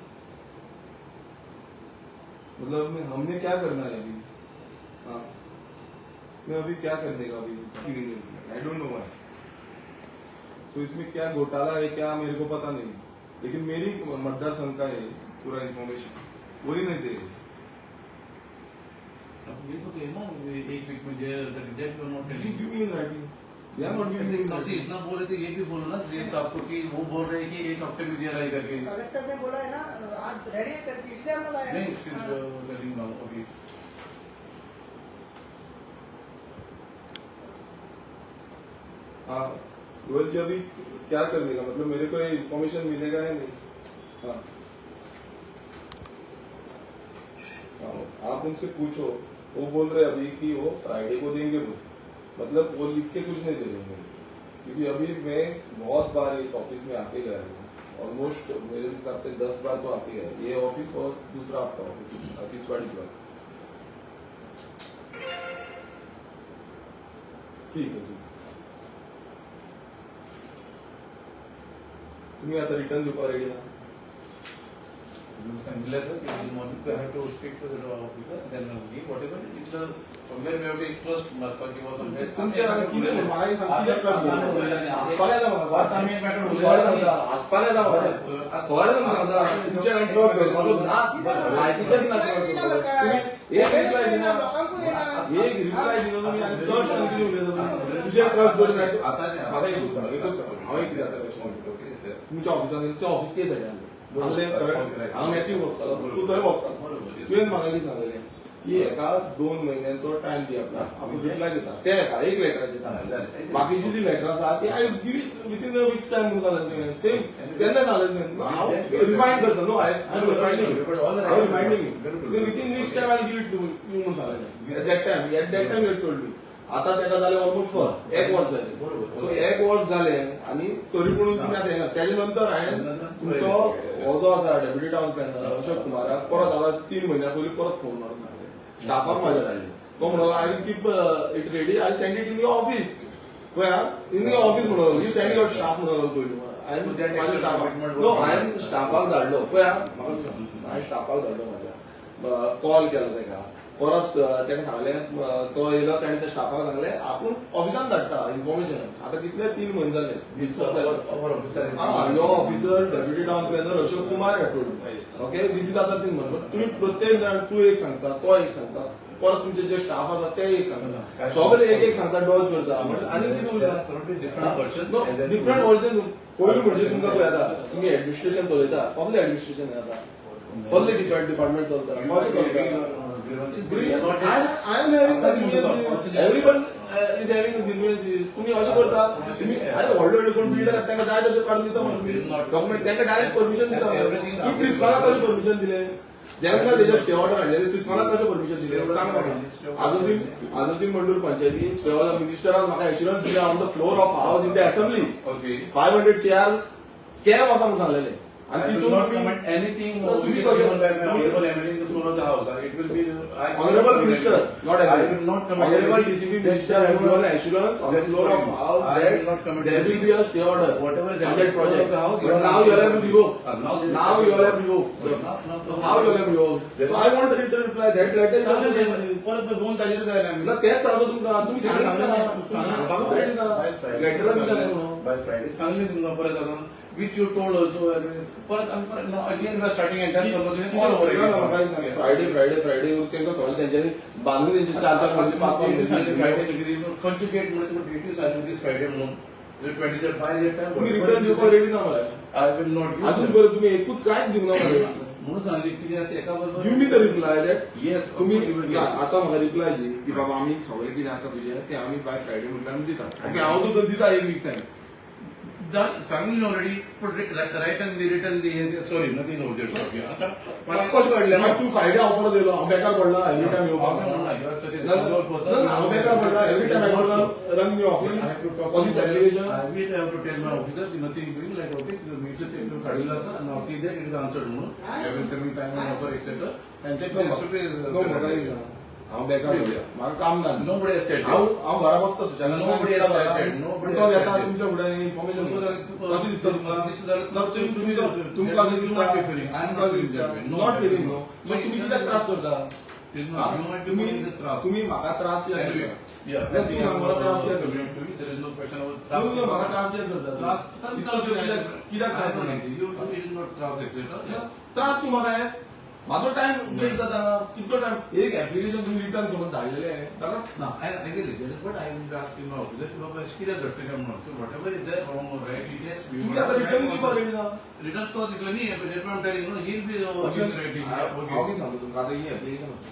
मतलब हमने हमने क्या करना है अभी? हाँ, मैं अभी क्या करने का अभी? I don't know why. तो इसमें क्या घोटाला है क्या, मेरे को पता नहीं, लेकिन मेरी मतदार संघ का है पूरा इन्फॉर्मेशन, वही नहीं दे रहे. ये तो कहे ना, एक वीक में reject not telling. Give me in writing. They are not giving me in तो writing. इतना बोल रहे थे, ये भी बोलो ना सीएम साहब को कि वो बोल रहे हैं कि एक हफ्ते में दिया रहे करके. कलेक्टर ने बोला है ना, आज रेडी है करके, इसलिए हम लोग आए हैं. नहीं, सिर्फ टेलिंग now अभी. हाँ गोयल जी, अभी क्या करने का? मतलब मेरे को ये इन्फॉर्मेशन मिलेगा या नहीं? हाँ हाँ, आप उनसे पूछो. वो बोल रहे अभी कि वो फ्राइडे को देंगे. वो मतलब वो लिख के कुछ नहीं दे रहे मेरे को. क्योंकि अभी मैं बहुत बार इस ऑफिस में आके गया हूँ. ऑलमोस्ट मेरे हिसाब से 10 बार तो आके गया, ये ऑफिस और दूसरा आपका ऑफिस तिसवाड़ी का. ठीक आहे, ठीक. तुम्ही आता रिटर्न दिवपा रेडी ना? सांगितलं सर की morning I have to speak to the officer, then give whatever it's somewhere we have to trust मारपा किंवा समवेअर. तुमच्या कितें म्हण म्हाका एक सांग, कितें ट्रस्ट? हासपाक येता म्हाका. आता आमी मॅटर खरें सांगता, हासपाक येता म्हाका. खरें सांगता, तुमच्या कडेन ट्रस्ट दवरपाचो ना, लायकीचेच ना ट्रस्ट दवरपाचो. तुम्ही एक रिप्लाय दिना, एक रिप्लाय दिना तुमी आनी ट्रस्ट आनी कितें उलयता तुमी? तुजेर ट्रस्ट दवरून म्हाका एकूच सांग, एकूच सांग. हांव एक कितें जाता कशें तुमच्या ऑफिसान, तें ऑफिस कितें जालें आसलें? करेक्ट, हांव मॅथ्यू बसतालो, तूं थंय बसतालो. तुवें म्हाका कितें सांगलेलें की एका 2 म्हयन्यांचो टायम दी आपणाक, आपूण रिप्लाय दिता. ते एका एक लेटराचेर सांगलें. बाकीची जी लेटर आसा ती I give it within a week's time म्हणून सांगलें तुवें. सेम तेन्ना सांगलें तुवें. हांव रिमायंड करता, no, I reminding, हांव reminding, within week's time I give it to you म्हणून सांगलें. That time, at that time you told me. आता तेका जालें ऑलमोस्ट वर्स, एक वर्स जालें. बरोबर. सो एक वर्स जालें आनी तरी पूण तुमी आतां येना. तेजे नंतर हांवें तुमचो हो जो आसा डेप्युटी टावन प्लॅनर अशोक कुमाराक परत आतां 3 म्हयन्या पयलीं परत फोन मारून सांगलें. स्टाफाक म्हाज्या धाडलें. तो म्हणलो, I will keep it ready, I send it in your office. पळय, इन your office म्हणलो, you send your staff म्हणलो. पयलू हांवें म्हाज्या स्टाफाक, नो, हांवें स्टाफाक धाडलो. पळय, म्हाका हांवें स्टाफाक धाडलो, म्हाज्या कॉल केलो तेका परत. तेका सांगलें, तो येयलो, ताणें त्या स्टाफाक सांगलें, आपूण ऑफिसान धाडटा इन्फॉर्मेशन. आतां कितले 3 म्हयने जाले. हा, यो officer deputy town planner Ashok Kumar told, okay, this is आता 3 म्हयने. तुम्ही प्रत्येक जाण, तूं एक सांगता, तो एक सांगता, परत तुमचे जे स्टाफ आसा ते एक सांगता, सगळे एक एक सांगता, डॉज करता. म्हणजे आनी कितें उरला? Different version. Different version. पयलू म्हणजे तुमकां पळय, आतां तुमी एडमिनिस्ट्रेशन चलयता, कसलें एडमिनिस्ट्रेशन आतां? कसलें डिपार्टमेंट चलता? कशें चलता? Grievance. I am having a grievance. Everyone is having a grievance. तुम्ही अशें करता तुम्ही. अरे, व्हडले व्हडले कोण बिल्डर आसा, तांकां जाय तशें काडून दिता म्हणून गव्हर्मेंट तांकां डायरेक्ट परमिशन दिता. तुम्ही प्रिन्सिपलाक कशें परमिशन दिलें? जेन्ना तेजेर स्टे ऑर्डर हाडलेले, प्रिन्सिपलाक कशें परमिशन दिलें, सांग म्हाका. आजोसीम, आजोसीम मंडूर पंचायतीन मिनिस्टरान म्हाका एश्युरन्स दिलें on the floor of house, in the assembly, 500 CR scam आसा म्हणून सांगलेलें. I आनी will तितून not तुमी comment anything तुम्ही which is कशें- given by my honorable MLA in the floor of the house. It will be I Honorable Minister, not I MLA. will not comment. Honorable anything. DCP Minister has given assurance on the floor of house I will not that comment there will be a stay order Whatever is on that the floor of project. the house, But now you all have revoked. Now there is- Now you all have revoked. Now- So how you all have revoked? So I want a written reply. That letter is also परत दोन तारखेर जाय आमी. ना, तेच सांगतो तुमकां. तुम्ही सांगितलं ना, तुम्ही सांगपाक ready ना. लेटरान दिता म्हणून. बाय फ्रायडे सांगले तुमकां परत आतां, which you told also. परत आमी परत again we are starting entire conversation all over. Friday, Friday, Friday. तांकां सगळें तेंच्यांनी बांदून तेंचे चार चार म्हणजे पांच पांच. फ्रायडे खंयची डेट म्हणून तुका डेटूय सांगली दीस फ्रायडे म्हणून 23rd by that time. तुम्ही रिटर्न दिवपाक रेडी ना मरे. I will not. अजून बरं तुम्ही एकूच कांयच दिवंक ना मरे. म्हणून सांगली कितें आसा एका बरोबर. Give me the reply that yes. तुम्ही ना, आता म्हाका रिप्लाय दी की बाबा, आमी सगळें कितें आसा तुजें तें आमी बाय फ्रायडे म्हटल्यार आमी दिता. ओके, हांव तुका दिता एक वीक टायम. सांगिल्लें ऑलरेडी, पूण right and the return the, sorry, nothing of that. आतां कशें कळटलें मागीर तूं फ्रायडे हांव परत येयलो, हांव बेकार पडला एवरी टायम येवपाक. ना, हांव बेकार पडला every time I run you office for this application. I will have to tell my officer nothing doing, like okay, mutual साडीला आसा, now see that it is answered म्हणून every coming time and offer etcetera and that has to be. हांव बेकार पडला, म्हाका काम ना. Nobody has said. हांव हांव घरा बसता सुशेगाद. Nobody has said that. Nobody has said येता that. तुमच्या फुडें इन्फॉर्मेशन कशें दिसता तुमकां? तुमकां तुमकां कशें दिसता? तुमकां दिसता not feeling न्हू. सो तुमी कित्याक त्रास करता? तुमी तुमी म्हाका त्रास कित्याक करता? तुम्ही म्हाका त्रास कित्याक करता? म्हाका त्रास कित्याक करता? कित्याक त्रास करता? त्रास तूं म्हाका हे म्हाजो टायम वेस्ट जाता. कितलो टायम एक एप्लिकेशन तुमी रिटर्न करून धाडलेलें ताका. ना, I agree that is what I will ask in my officer, बाबा कित्याक घडटलें काय म्हणून. So whatever is there wrong or right, it has तुमी आतां रिटर्न दिवपाक रेडी ना. रिटर्न तो दितलो न्ही, that I am telling, no, he will be writing. हांव कितें सांगता तुमकां, आतां ही एप्लिकेशन आसा.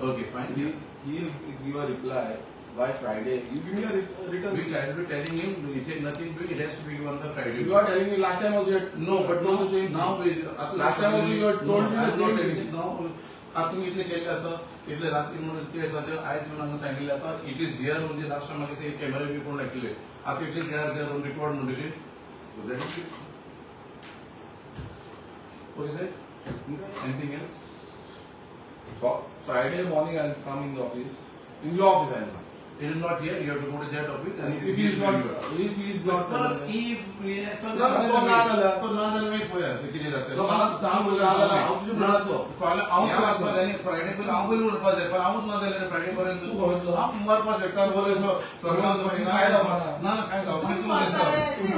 Okay, fine. He will give a reply by Friday. You give me a return. Which I will be telling him, it has nothing to do, it has to be given on the Friday. You are telling me last time also you had No, but told the same. Now we, Last time also you had told me the same thing. Now, आता तुम्ही इतले केल्ले आसा, इतले रात्री म्हणून इतके आसा, आयज म्हणून हांगा सांगिल्लें आसा, it is here म्हणजे लास्ट टायम म्हाका कॅमेरा बी कोण लायतले, आतां it is there there on record म्हणटकीर, so that is okay sir. Anything else? Friday morning I will come in the office. In your office I will come. It is not here, you have to go to that office and If he is not, if he is not, परत if ना, ना, तो ना जाल्यार. तो ना जाल्यार मागीर पळया कितें जाता. तो म्हाका सांग ना जाल्यार हांव तुजे फुडें जातलो. फाल्यां हांवूच वचपाक जाय न्ही, फ्रायडे पर्यंत हांव पयलीं उरपाक जाय, पण हांवूच ना जाल्यार फ्रायडे पर्यंत तूं खंय वतलो? हांव मरपाक शकता, बरें सगळें काय जावपा ना? ना, ना, काय जावपा तुम्ही ना.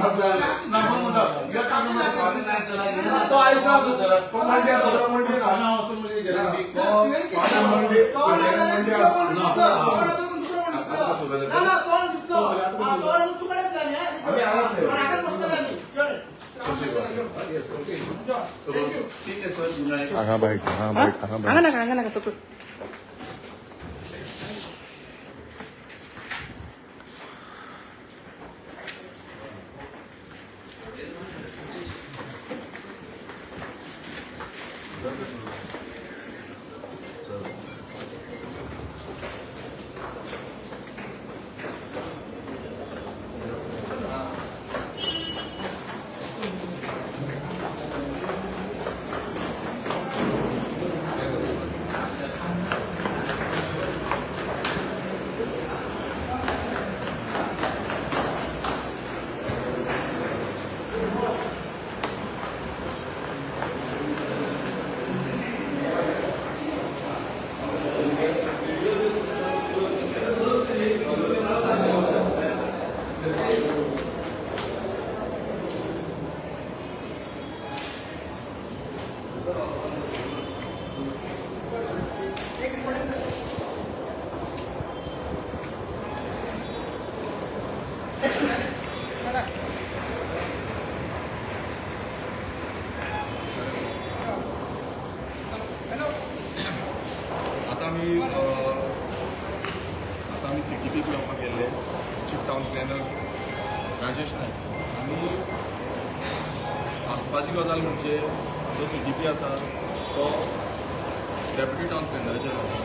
मारताय. ना, पण म्हणटा, ह्या कामाक फाल्यां नाही जाल्यार तो आयज ना, तो मंडे आसा, तो मंडे ना. फाल्यां वचून म्हणजे गॅरंटी. तो मंडे, तो ना जाल्यार मंडे दुसरो आसा. कोण दितलो? तो ना जाल्यार दुसरो कोण दितलो? ना, ना, कोण दितलो? हा, तो ना तुकडेच जाय, हा. आमी हांगाच न्हय. हांगाच बसतले आमी. यो रे. Yes, okay. यो. Thank you. ठीक आहे सर, गुड नाईट. हांगा बायट, हांगा बायट, हांगा हांगा बायट. नाका, हांगा नाका, तो एक रिकॉर्डिंग कर. हॅलो. आता आमी सीटीपी मेळपाक गेल्ले, chief town planner Rajesh Naik. आनी हांसपाची गजाल म्हणजे जो सीटीपी आसा तो डेप्युटी टावन प्लॅनराचेर घातला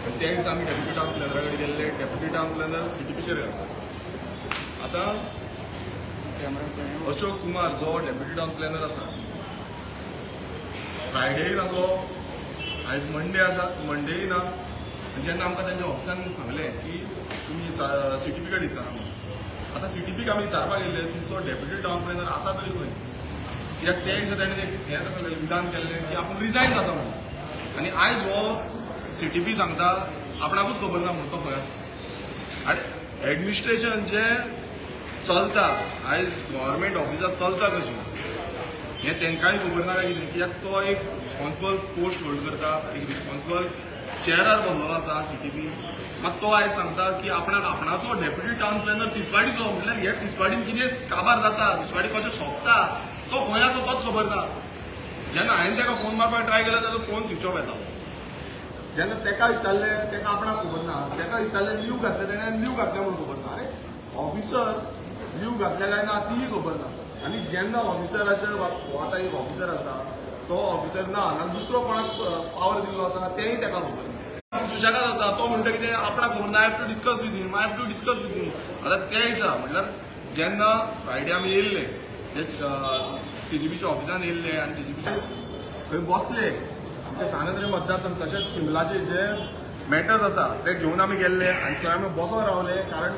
आनी त्या दिसा आमी डेप्युटी टावन प्लॅनरा कडेन गेल्ले, डेप्युटी टावन प्लॅनर सीटीपीचेर घातला. आतां अशोक कुमार जो डेप्युटी टावन प्लॅनर आसा, फ्रायडेय नासलो, आयज मंडे आसा, मंडेय ना. आनी जेन्ना आमकां तेंच्या ऑफिसान सांगलें की तुमी सीटीपी कडेन विचारा म्हणून, आतां सीटीपीक आमी विचारपाक गेल्ले तुमचो डेप्युटी टावन प्लॅनर आसा तरी खंय, कित्याक त्या दिसा ताणें एक हें सांगलें, विधान केल्लें की आपूण रिजायन जाता म्हणून. आनी आयज हो सीटीपी सांगता आपणाकूच खबर ना म्हणून तो खंय आसा. आरे, एडमिनिस्ट्रेशन जें चलता आयज गव्हर्मेंट ऑफिसांत चलता कशी हें तांकांय खबर ना काय कितें, कित्याक तो एक रिस्पॉन्सिबल पोस्ट होल्ड करता, एक रिस्पॉन्सिबल चेअरार बसलेलो आसा सीटीपी. मात तो आयज सांगता की आपणाक आपणाचो डेप्युटी टावन प्लॅनर तिसवाडीचो, म्हणल्यार हे तिसवाडीन कितें काबार जाता, तिसवाडी कशें सोंपता, तो खंय आसा तोच खबर ना. जेन्ना हांवें ताका फोन मारपाक ट्राय केलो ताजो फोन स्विच ऑफ येतालो. जेन्ना ताका विचारलें ताका आपणाक खबर ना, ताका विचारलें लीव घातलें, तेणें लीव घातलें म्हणून खबर ना. अरे ऑफिसर लीव घातल्या काय ना तीय खबर ना. आनी जेन्ना ऑफिसराचेर, आतां एक ऑफिसर आसा, तो ऑफिसर ना आनी दुसरो कोणाक पावर दिल्लो आसा तेंय ताका खबर ना. सुशेगाद आसा, तो म्हणटा कितें आपणाक खबर ना, I have to discuss with him, I have to discuss with him. आतां त्या दिसा म्हणल्यार जेन्ना फ्रायडे आमी येयल्ले, जे टीसीपीच्या ऑफिसान येयल्ले आनी टीसीपीच्या थंय बसले, आमच्या सांत आंद्रे मतदारसंघ तशेंच चिंबलाचे जे मॅटर्स आसा ते घेवन आमी गेल्ले आनी थंय आमी बसोन रावले, कारण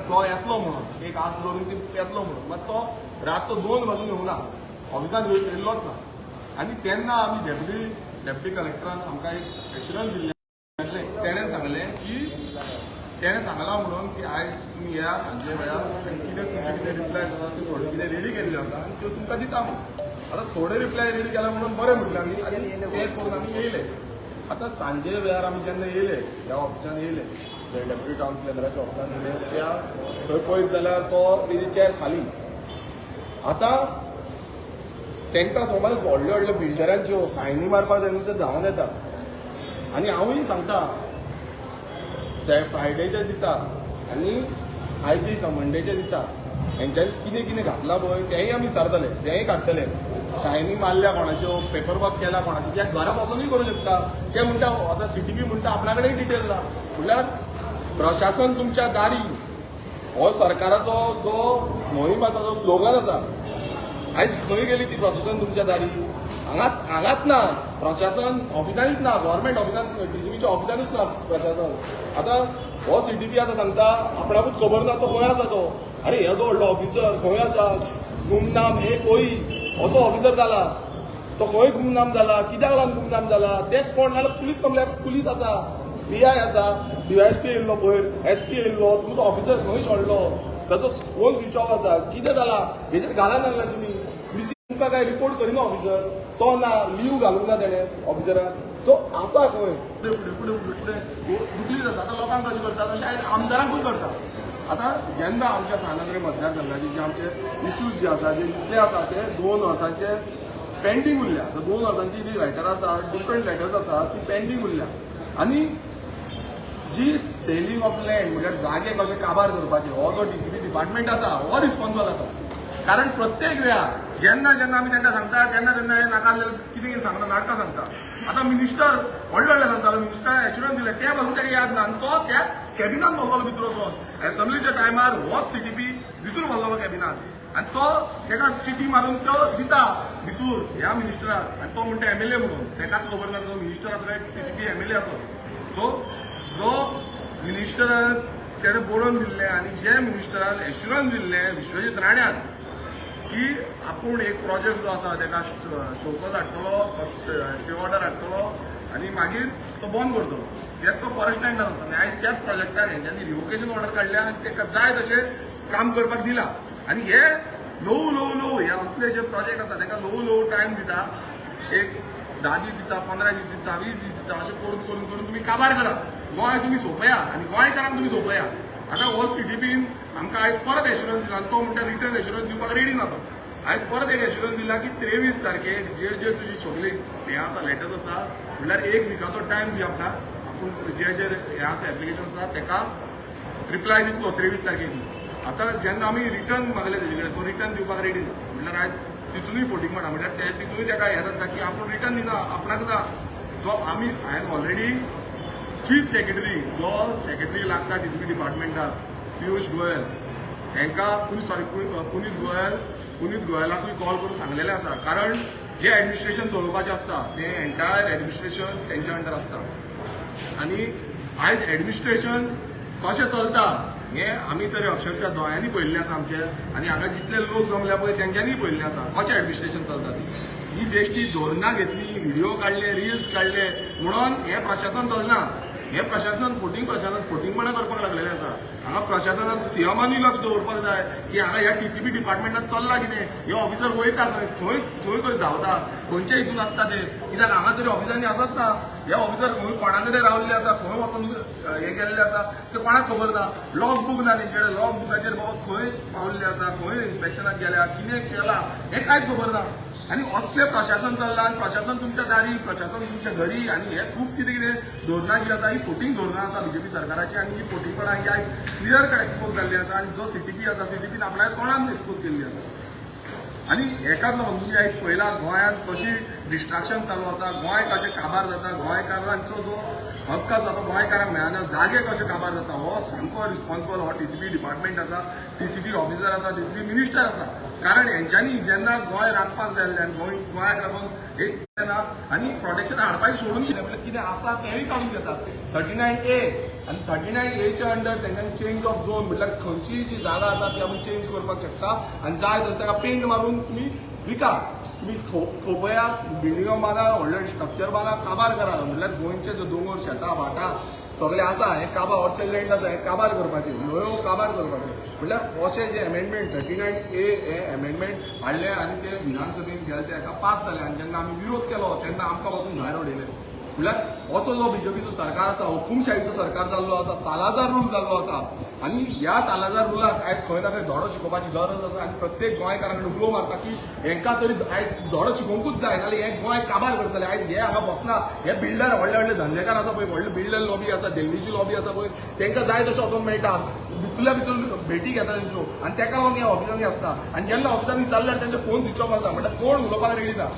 तो येतलो म्हणून एक आस दवरून ती येतलो म्हणून. मात तो रातचो 2 वाजून येवना, ऑफिसान येयल्लोच ना. आनी तेन्ना आमी डेप्युटी कलेक्टरान आमकां एक एश्युरन्स दिल्लें, तेणें सांगलें की तेणें सांगलां म्हणून की आयज तुमी येया सांजे वेळार आनी कितें तुमचे कितें रिप्लाय आसा ते थोडे कितें रेडी केल्ले आसा आनी त्यो तुमकां दिता म्हणून. आतां थोडे रिप्लाय रेडी केला म्हणून बरें म्हटलें आमी आनी ते करून आमी येयले. आतां सांजे वेळार आमी जेन्ना येयले ह्या ऑफिसान येयले, डेप्युटी टावन प्लॅनराच्या ऑफिसान येयले, त्या थंय पळयत जाल्यार तो तेजी चेर खाली. आतां तांकां समज व्हडले व्हडले बिल्डरांच्यो सायनी मारपाक जाय न्हू, ते धांवन येता. आनी हांवूय सांगता, फ्रायडेच्या दिसा आनी आयच्या दिसा मंडेच्या दिसा हेंच्यांनी कितें कितें घातलां पळय तेंय आमी विचारतले, तेंय काडटले. सायनी मारल्या कोणाच्यो, पेपर वर्क केला कोणाच्यो, त्या घरा बसोनूय करूं शकता. ते म्हणटा आतां सीटीपी म्हणटा आपणा कडेन डिटेल ना. म्हणल्यार प्रशासन तुमच्या दारी हो सरकाराचो जो मोहीम आसा, जो स्लोगन आसा, आयज खंय गेली ती प्रशासन तुमच्या दारी? हांगात हांगात ना प्रशासन, ऑफिसांनीच ना, गव्हर्मेंट ऑफिसान, टीसीपीच्या ऑफिसानूच ना प्रशासन. आतां हो सीटीपी आतां सांगता आपणाकूच खबर ना तो खंय आसा तो. अरे येदो व्हडलो ऑफिसर खंय आसा? गुमनाम हे कोई असो ऑफिसर जाला, तो खंय गुमनाम जाला, कित्याक लागून गुमनाम जाला ते कोण जाल्यार पुलीस कंप्लेन, पुलीस आसा, पीआय आसा, डीवायएसपी येयल्लो पयर, एसपी येयल्लो, तुमचो ऑफिसर खंय सोडलो, ताचो फोन स्विच ऑफ आसा, कितें जाला हेजेर घाला ना तुमी. तुमकां काय रिपोर्ट करिना ऑफिसर, तो ना लीव घालूंक ना तेणें ऑफिसरान, सो आसा खंय फुडें फुडें फुडें फुडें दुकलीच आसा. आतां लोकांक कशें करता तशें आयज आमदारांकूय करता. आतां जेन्ना आमच्या सांत आंद्रे मतदारसंघाचे जे आमचे इश्यूज जे आसा, जे इतले आसा ते 2 वर्सांचे पेंडींग उरल्या. आतां 2 वर्सांची जी लॅटर आसा, डिफरंट लॅटर्स आसा, ती पेंडींग उरल्या. आनी जी सेलिंग ऑफ लँड म्हणल्यार जागे कशे काबार करपाचे हो जो टीसीपी डिपार्टमेंट आसा हो रिस्पॉन्सिबल आसा. कारण प्रत्येक वेळा जेन्ना जेन्ना आमी तांकां सांगता तेन्ना तेन्ना हे नाका कितें कितें सांगता, नाटकां सांगता. आतां मिनिस्टर व्हडले व्हडले सांगतालो, मिनिस्टर एश्युरन्स दिले ते पासून ताका याद ना आनी तो त्या कॅबिनान बसलो भितर वचोन. एसेंब्लीच्या टायमार होच सीटीपी भितर बसलो कॅबिनान आनी तो ताका चिटी मारून तो दिता भितर ह्या मिनिस्टराक आनी तो म्हणटा एमएलए म्हणून, ताकाच खबर ना तो मिनिस्टर आसा काय टीसीपी एमएलए आसा. सो जो मिनिस्टरान तेणें बरोवन दिल्लें आनी जे मिनिस्टरान एश्युरन्स दिल्लें विश्वजीत राण्यान की आपूण एक प्रोजेक्ट जो आसा ताका शोकॉज हाडटलो, स्टे ऑर्डर हाडटलो आनी मागीर तो बंद करतलो, तेच तो फॉरेस्ट लँडार आसा. आनी आयज त्याच प्रोजेक्टार हेंच्यांनी रिवोकेशन ऑर्डर काडल्या आनी ताका जाय तशें काम करपाक दिलां. आनी हे ल्हवू ल्हवू ल्हवू हे असले जे प्रोजेक्ट आसा ताका ल्हवू ल्हवू टायम दिता, एक 10 दीस दिता, 15 दीस दिता, 20 दीस दिता, अशें करून करून करून तुमी काबार करा, गोंय तुमी सोंपया आनी गोंयकारांक तुमी सोंपया. आतां हो सीटीपीन आमकां आयज परत एश्युरन्स दिला आनी तो म्हणटा रिटर्न एश्युरन्स दिवपाक रेडी ना तो. आयज परत एक एश्युरन्स दिला की 23 तारखेक जे जे तुजी सगळी हें आसा लॅटर्स आसा म्हणल्यार 1 विकाचो टायम दी आपणाक, आपूण जे जे हें आसा एप्लिकेशन आसा ताका रिप्लाय दितलो 23 तारखेक. आतां जेन्ना आमी रिटर्न मागले तेजे कडेन तो रिटर्न दिवपाक रेडी ना, म्हणल्यार आयज तितूनय फोटींग म्हणा, म्हणल्यार ते तितूनय ताका हें जाता की आपूण रिटर्न दिना आपणाक ना. जो आमी हांवें ऑलरेडी चीफ सेक्रेटरी जो सेक्रेटरी लागता टीसीपी डिपार्टमेंटाक पियुष गोयल हांकां सॉरी पुनीत गोयल, पुनीत गोयलाकूय कॉल करून सांगलेलें आसा. कारण जे एडमिनिस्ट्रेशन चलोवपाचें आसता तें एंटायर एडमिनिस्ट्रेशन तेंच्या अंडर आसता आनी आयज एडमिनिस्ट्रेशन कशें चलता हें आमी तरी अक्षरशः दोळ्यांनी पळयल्लें आसा आमचे, आनी हांगा जितले लोक जमल्या पळय तेंच्यांनी पळयल्लें आसा कशें एडमिनिस्ट्रेशन चलता तें. ही बेश्टी धोरणां घेतली, व्हिडिओ काडले, रिल्स काडले म्हणून हें प्रशासन चलना. हें प्रशासन फोटींग प्रशासन फोटींगपणां करपाक लागलेलें आसा. हांगा प्रशासनान सीएमानूय लक्ष दवरपाक जाय की हांगा ह्या टीसीपी डिपार्टमेंटान चल्लां कितें, हे ऑफिसर वयता खंय खंय खंय खंय धांवता, खंयच्या हितून आसता ते, कित्याक हांगा तरी ऑफिसांनी आसत ना. हे ऑफिसर खंय कोणा कडेन रावल्ले आसा, खंय वचून हे केल्ले आसा ते कोणाक खबर ना. लॉग बूक ना तेंचे कडेन, लॉग बुकाचेर बाबा खंय पावल्ले आसा, खंय इन्स्पेक्शनाक गेल्या, कितें केलां हें कांयच खबर ना. आनी असलें प्रशासन चल्लां आनी प्रशासन तुमच्या दारी, प्रशासन तुमच्या घरी. आनी हे खूब कितें कितें धोरणां जी आसा ही फोटींग धोरणां आसा बीजेपी सरकाराची आनी ही फोटींगपणां ही आयज क्लियर कट एक्सपोज जाल्ली आसा. आनी जो सीटीपी आसा, सीटीपीन आपल्या तोंडान एक्सपोज केल्ली आसा. आनी हेकाच लागून तुमी आयज पळयला गोंयांत कशी डिस्ट्रक्शन चालू आसा, गोंय कशें काबार जाता, गोंयकारांचो जो हक्क आसा तो गोंयकारांक मेळना, जागे कशे काबार जाता, हो सामको रिस्पॉन्सिबल हो टीसीपी डिपार्टमेंट आसा, टीसीपी ऑफिसर आसा, टीसीपी मिनिस्टर आसा. कारण हेंच्यांनी जेन्ना गोंय राखपाक जाय आसलें आनी गोंय गोंयाक लागून एक ना आनी प्रोटेक्शन हाडपाचें सोडून दिलें. म्हणल्यार कितें आसा तेंय काडून घेतात. 39A आनी 39Aच्या अंडर तेंच्यांनी चेंज ऑफ झोन, म्हटल्यार खंयचीय जी जागा आसा ती आमी चेंज करपाक शकता आनी जाय तसो ताका पेंट मारून तुमी विका, तुमी थोपया, बिल्डिंगो मारा, व्हडलें स्ट्रक्चर मारा, काबार करा. म्हटल्यार गोंयचे जे दोंगर, शेतां, भाटां सगळे आसा हे काबार, ऑर्चर्ड लँड आसा हे काबार करपाचे, न्हंयो काबार करपाचे. म्हटल्यार अशें जे एमेंडमेंट 39A हे एमेंडमेंट हाडले आनी ते विधानसभेन गेले, ते हेका पास जाले. आनी जेन्ना आमी विरोध केलो तेन्ना आमकां पासून भायर उडयले. म्हटल्यार असो जो बीजेपीचो सरकार आसा, हुकुमशाहीचो सरकार जाल्लो आसा, सालाजार रूल जाल्लो आसा. आनी ह्या सालाजार रुलाक आयज खंय ना खंय धडो शिकोवपाची गरज आसा. आनी प्रत्येक गोंयकारां कडेन उलो मारता की हेंकां तरी आयज धडो शिकोवंकूच जाय, नाजाल्यार हे गोंय काबार करतले. आयज हे हांगा बसना, हे बिल्डर व्हडले व्हडले धंदेकार आसा पळय, व्हडले बिल्डर लॉबी आसा, दिल्लीची लॉबी आसा पळय, तांकां जाय तशें वचोंक मेळटा, भितरल्या भितर भेटी घेता तेंच्यो. आनी तेका लागून ह्या ऑफिसांनी आसता. आनी जेन्ना ऑफिसांनी चल्ल्यार तेंचे फोन स्विच ऑफ आसता, म्हणल्यार कोण उलोवपाक रेडी ना.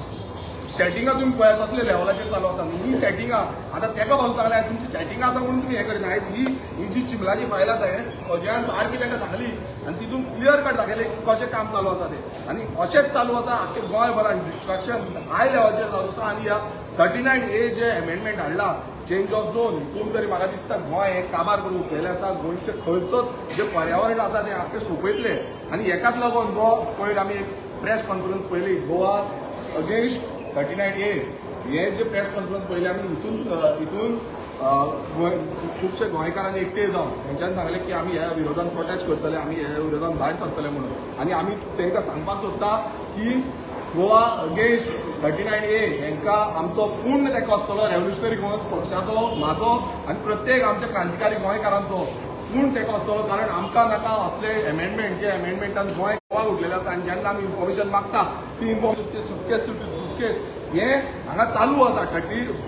सेटिंगां तुमी पळय कसले लेवलाचेर चालू आसा ही सेटिंगां. आतां तेका पासून सांगलें, तुमची सेटिंगां आसा म्हणून तुमी हें करिना. आयज ही ही जी चिंबलाची फायल आसा हें अजयान सारकी तांकां सांगली आनी तितून क्लियर कट दाखयलें की कशें काम चालू आसा तें. आनी अशेंच चालू आसा आख्खे गोंयभरान डिस्ट्रक्शन हाय लेवलाचेर चालू आसा. आनी ह्या 39A जे एमेंडमेंट हाडला चेंज ऑफ झोन, हितून तरी म्हाका दिसता गोंय हें काबार करून उठलेलें आसा. गोंयचें खंयचोच जें पर्यावरण आसा तें आख्खें सोंपयतलें. आनी हेकाच लागून जो पयर आमी एक प्रेस कॉन्फरन्स पळयली गोवा अगेन्स्ट 39A, हे जे प्रेस कॉन्फरन्स पळयली आमी, हितून हितून खुबशे गोंयकारांनी एकटे जावन तेंच्यांनी सांगलें की आमी ह्या विरोधान प्रोटेस्ट करतले, आमी ह्या विरोधान भायर सरतले म्हणून. आनी आमी तांकां सांगपाक सोदता की गोवा अगेन्स्ट 39A हेंकां आमचो पूर्ण तेंको आसतलो, रेव्होल्युशनरी गोवन्स पक्षाचो, म्हाजो आनी प्रत्येक आमच्या क्रांतिकारी गोंयकारांचो पूर्ण तेंको आसतलो. कारण आमकां नाका असले एमेंडमेंट जे एमेंडमेंटान गोंय गोवा उरलेलें आसा. आनी जेन्ना आमी इन्फॉर्मेशन मागता ती इन्फॉर्मेशन सुटकेस सुटकेस हे हांगा चालू आसा.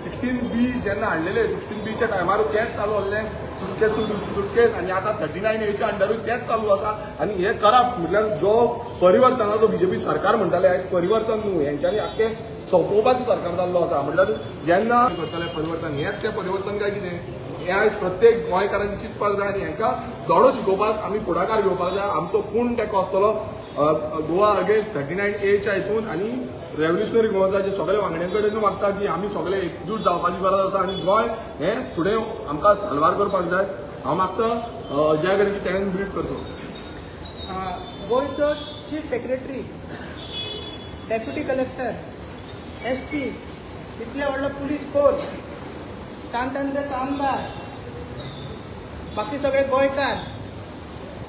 16B जेन्ना हाडलेले, 16Bच्या टायमारूच तेंच चालू आसलें, सुटकेस सुटकेस. आनी आतां 39Aच्या अंडरूय तेंच चालू आसा. आनी हे करप म्हटल्यार जो परिवर्तनाचो बीजेपी सरकार म्हणटाले, आयज परिवर्तन न्हू, हेंच्यांनी आख्खें सोंपोवपाचें सरकार जाल्लो आसा. म्हटल्यार जेन्ना करतले परिवर्तन, हेंच तें परिवर्तन काय कितें हें आयज प्रत्येक गोंयकारांनी चिंतपाक जाय. आनी हेंकां धडो शिकोवपाक आमी फुडाकार घेवपाक जाय. आमचो पूर्ण तेंको आसतलो गोवा अगेन्स्ट 39Aच्या हितून. आनी रेव्होल्युशनरी गोवन्साचे सगळे वांगड्यां कडेन मागता की आमी सगळे एकजूट जावपाची गरज आसा आनी गोंय हें फुडें आमकां साल्वार करपाक जाय. हांव मागता अजया कडेन की तेणें ब्रीफ करचो. गोंयचो chief secretary, deputy collector, SP, इतले व्हडलो पुलीस फोर्स, सांत आंद्रेचो आमदार, बाकी सगळे गोंयकार,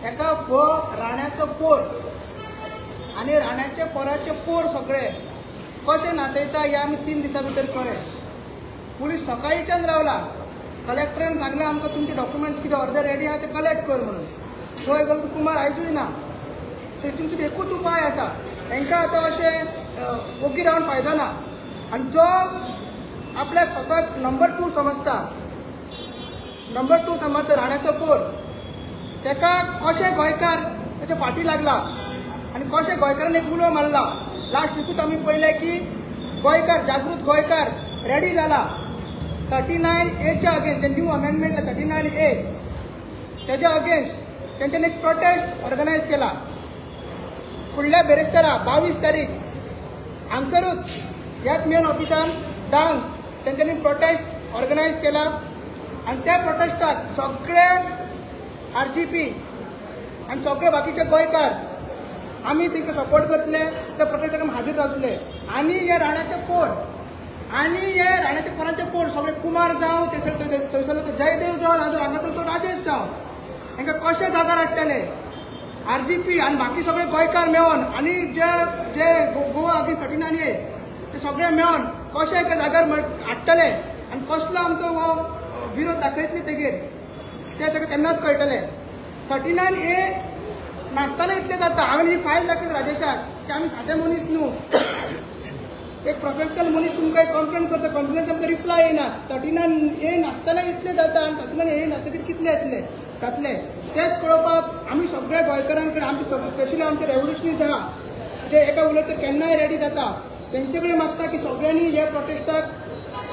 एका हो राण्याचो पोर आनी राण्याच्या पोराचे पोर सगळे कशे नाचयता हे आमी 3 दिसां भितर कळ्ळें. पुलीस सकाळीच्यान रावला, कलेक्टरान सांगलें आमकां तुमचे डॉक्युमेंट्स कितें अर्दे रेडी आहा ते कलेक्ट कर म्हणून. थंय गेलो तो कुमार आयजूय ना. सो हितून एकूच उपाय आसा, हेंकां आतां अशें ओगी रावन फायदो ना. आनी जो आपल्याक स्वताक नंबर 2 समजता, नंबर 2 समजता राण्याचो पोर, तेका कशें गोंयकार तेच्या फाटी लागला आनी कशें गोंयकारान एक उलो मारला. लास्ट विकूच आमी पळयलें की गोंयकार, जागृत गोंयकार रेडी जाला 39Aच्या अगेन्स्ट, जे न्यू अमेंडमेंट 39A तेच्या अगेन्स्ट तेंच्यांनी एक प्रोटेस्ट ऑर्गनायज केला. फुडल्या बेरेस्तारा 22 तारीख हांगसरूच ह्याच मेन ऑफिसान 10 तेंच्यांनी प्रोटेस्ट ऑर्गनायज केला. आनी त्या प्रोटेस्टाक सगळे RGP आनी सगळे बाकीचे गोंयकार आमी तांकां सपोर्ट करतले, त्या प्रोटेस्टाक आमी हाजीर रावतले. आनी हे राण्याचे पोर आनी हे राण्याचे पोरांचे पोर सगळे कुमार जावं, थंयसरलो तो जयदेव जावं, हांगासर तो राजेश जावं, हांकां कशें जागार हाडटले RGP आनी बाकी सगळे गोंयकार मेळोन आनी जे जे गोवा अगेन्स्ट 39A ते सगळे मेळोन कशें एका जाग्यार हाडटले आनी कसलो आमचो हो विरोध दाखयतले तेगेर ते ताका तेन्नाच कळटलें. 39A नासतना इतलें जाता. हांवें ही फायल दाखयली राजेशाक की आमी सादे मनीस न्हू, एक प्रोफेशनल मनीस तुमकां कंप्लेन करता, कंप्लेन आमकां रिप्लाय येना. 39A नासतना इतलें जाता आनी 39A नासतकीर कितले येतले जातले तेच पळोवपाक आमी सगळ्या गोंयकारां कडेन, आमचे स्पेशली आमचे रेव्होल्युशनीज आहा जे एका उलयत तर केन्नाय रेडी जाता, तेंचे कडेन मागता की सगळ्यांनी ह्या प्रोटेस्टाक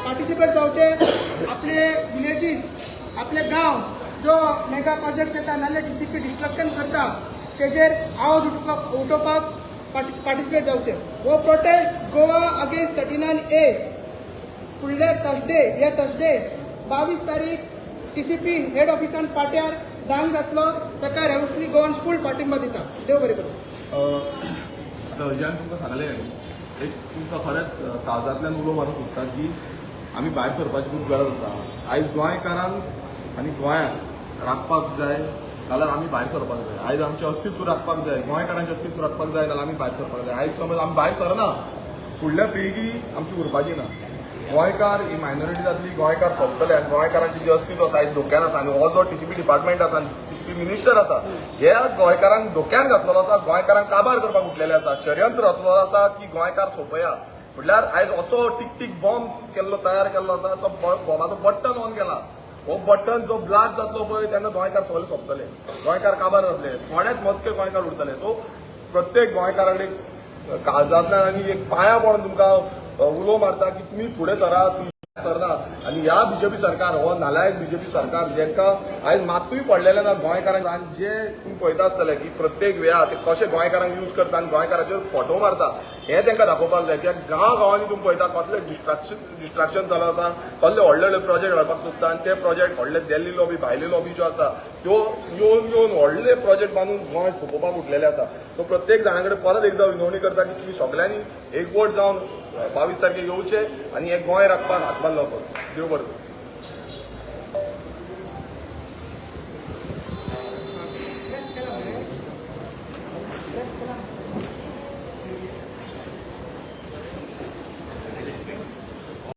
पार्टिसिपेट जावचे. आपले विलेजीस, आपले गांव जो मेगा प्रोजेक्ट्स येता नाल्यार टीसीपी डिस्ट्रक्शन करता तेजेर आवाज उठोवपाक पार्टिसिपेट जावचे. हो protest Goa against 39A फुडले थर्सडे, हे थर्सडे 22 तारीख टीसीपी हेड ऑफिसान पाट्यार 10क जातलो. ताका रेव्होल्युशनरी गोवन फूल पाठिंबा दिता. देव बरें करूं. ज्यान तुमकां सांगलें, एक तुमकां खरेंच काळजांतल्यान उलो मारूंक सोदता की आमी भायर सरपाची खूब गरज आसा. आयज गोंयकारांक आनी गोंयांक राखपाक जाय जाल्यार आमी भायर सरपाक जाय. आयज आमचें अस्तित्व राखपाक जाय, गोंयकारांचें अस्तित्व राखपाक जाय जाल्यार आमी भायर सरपाक जाय. आयज समज आमी भायर सरना, फुडल्या पिळगी आमची उरपाची ना. गोंयकार ही मायनॉरिटी जातली, गोंयकार सोंपतले आनी गोंयकारांचें जें अस्तित्व आसा आयज धोक्यान आसा. आनी हो जो टीसीपी डिपार्टमेंट आसा आनी टीसीपी मिनिस्टर आसा, हे गोंयकारांक धोक्यान घातलेलो आसा. गोंयकारांक काबार करपाक उठलेले आसा, षडयंत्र रचलेलो आसा की गोंयकार सोंपया. म्हटल्यार आयज असो टीक टीक बॉम्ब केल्लो, तयार केल्लो आसा. तो बॉम्बाचो बटन ऑन केला. हो बटन जो ब्लास्ट जातलो पळय, तेन्ना गोंयकार सगळे सोंपतले, गोंयकार काबार जातले, थोडेच मोजके गोंयकार उरतले. सो प्रत्येक गोंयकारा कडेन काळजांतल्यान आनी एक पांयां पडून तुमकां उलो मारता की तुमी फुडें सरात, तुमी सरना. आनी ह्या बीजेपी सरकार, हो नालायक बीजेपी सरकार, जेंका आयज मातूय पडलेलें ना गोंयकारांक. आनी जे तुमी पळयता आसतले की प्रत्येक वेळा ते कशे गोंयकारांक यूज करता आनी गोंयकाराचेर फोटो मारता, हें तांकां दाखोवपाक जाय. कित्याक गांव गांवांनी तुमी पळयता कसले डिस्ट्रक्शन चालू आसा, कसले व्हडले व्हडले प्रोजेक्ट हाडपाक सोदता आनी ते प्रोजेक्ट व्हडले दिल्ली लॉबी, भायली लॉबी ज्यो आसा त्यो येवन येवन व्हडले प्रोजेक्ट बांदून गोंय सोंपोवपाक उठलेले आसा. सो प्रत्येक जाणा कडेन परत एकदां विनवणी करता की तुमी सगल्यांनी एकवट जावन 22 तारखेक येवचे आनी हें गोंय राखपाक हातभार लावपाक. देव बरें करूं.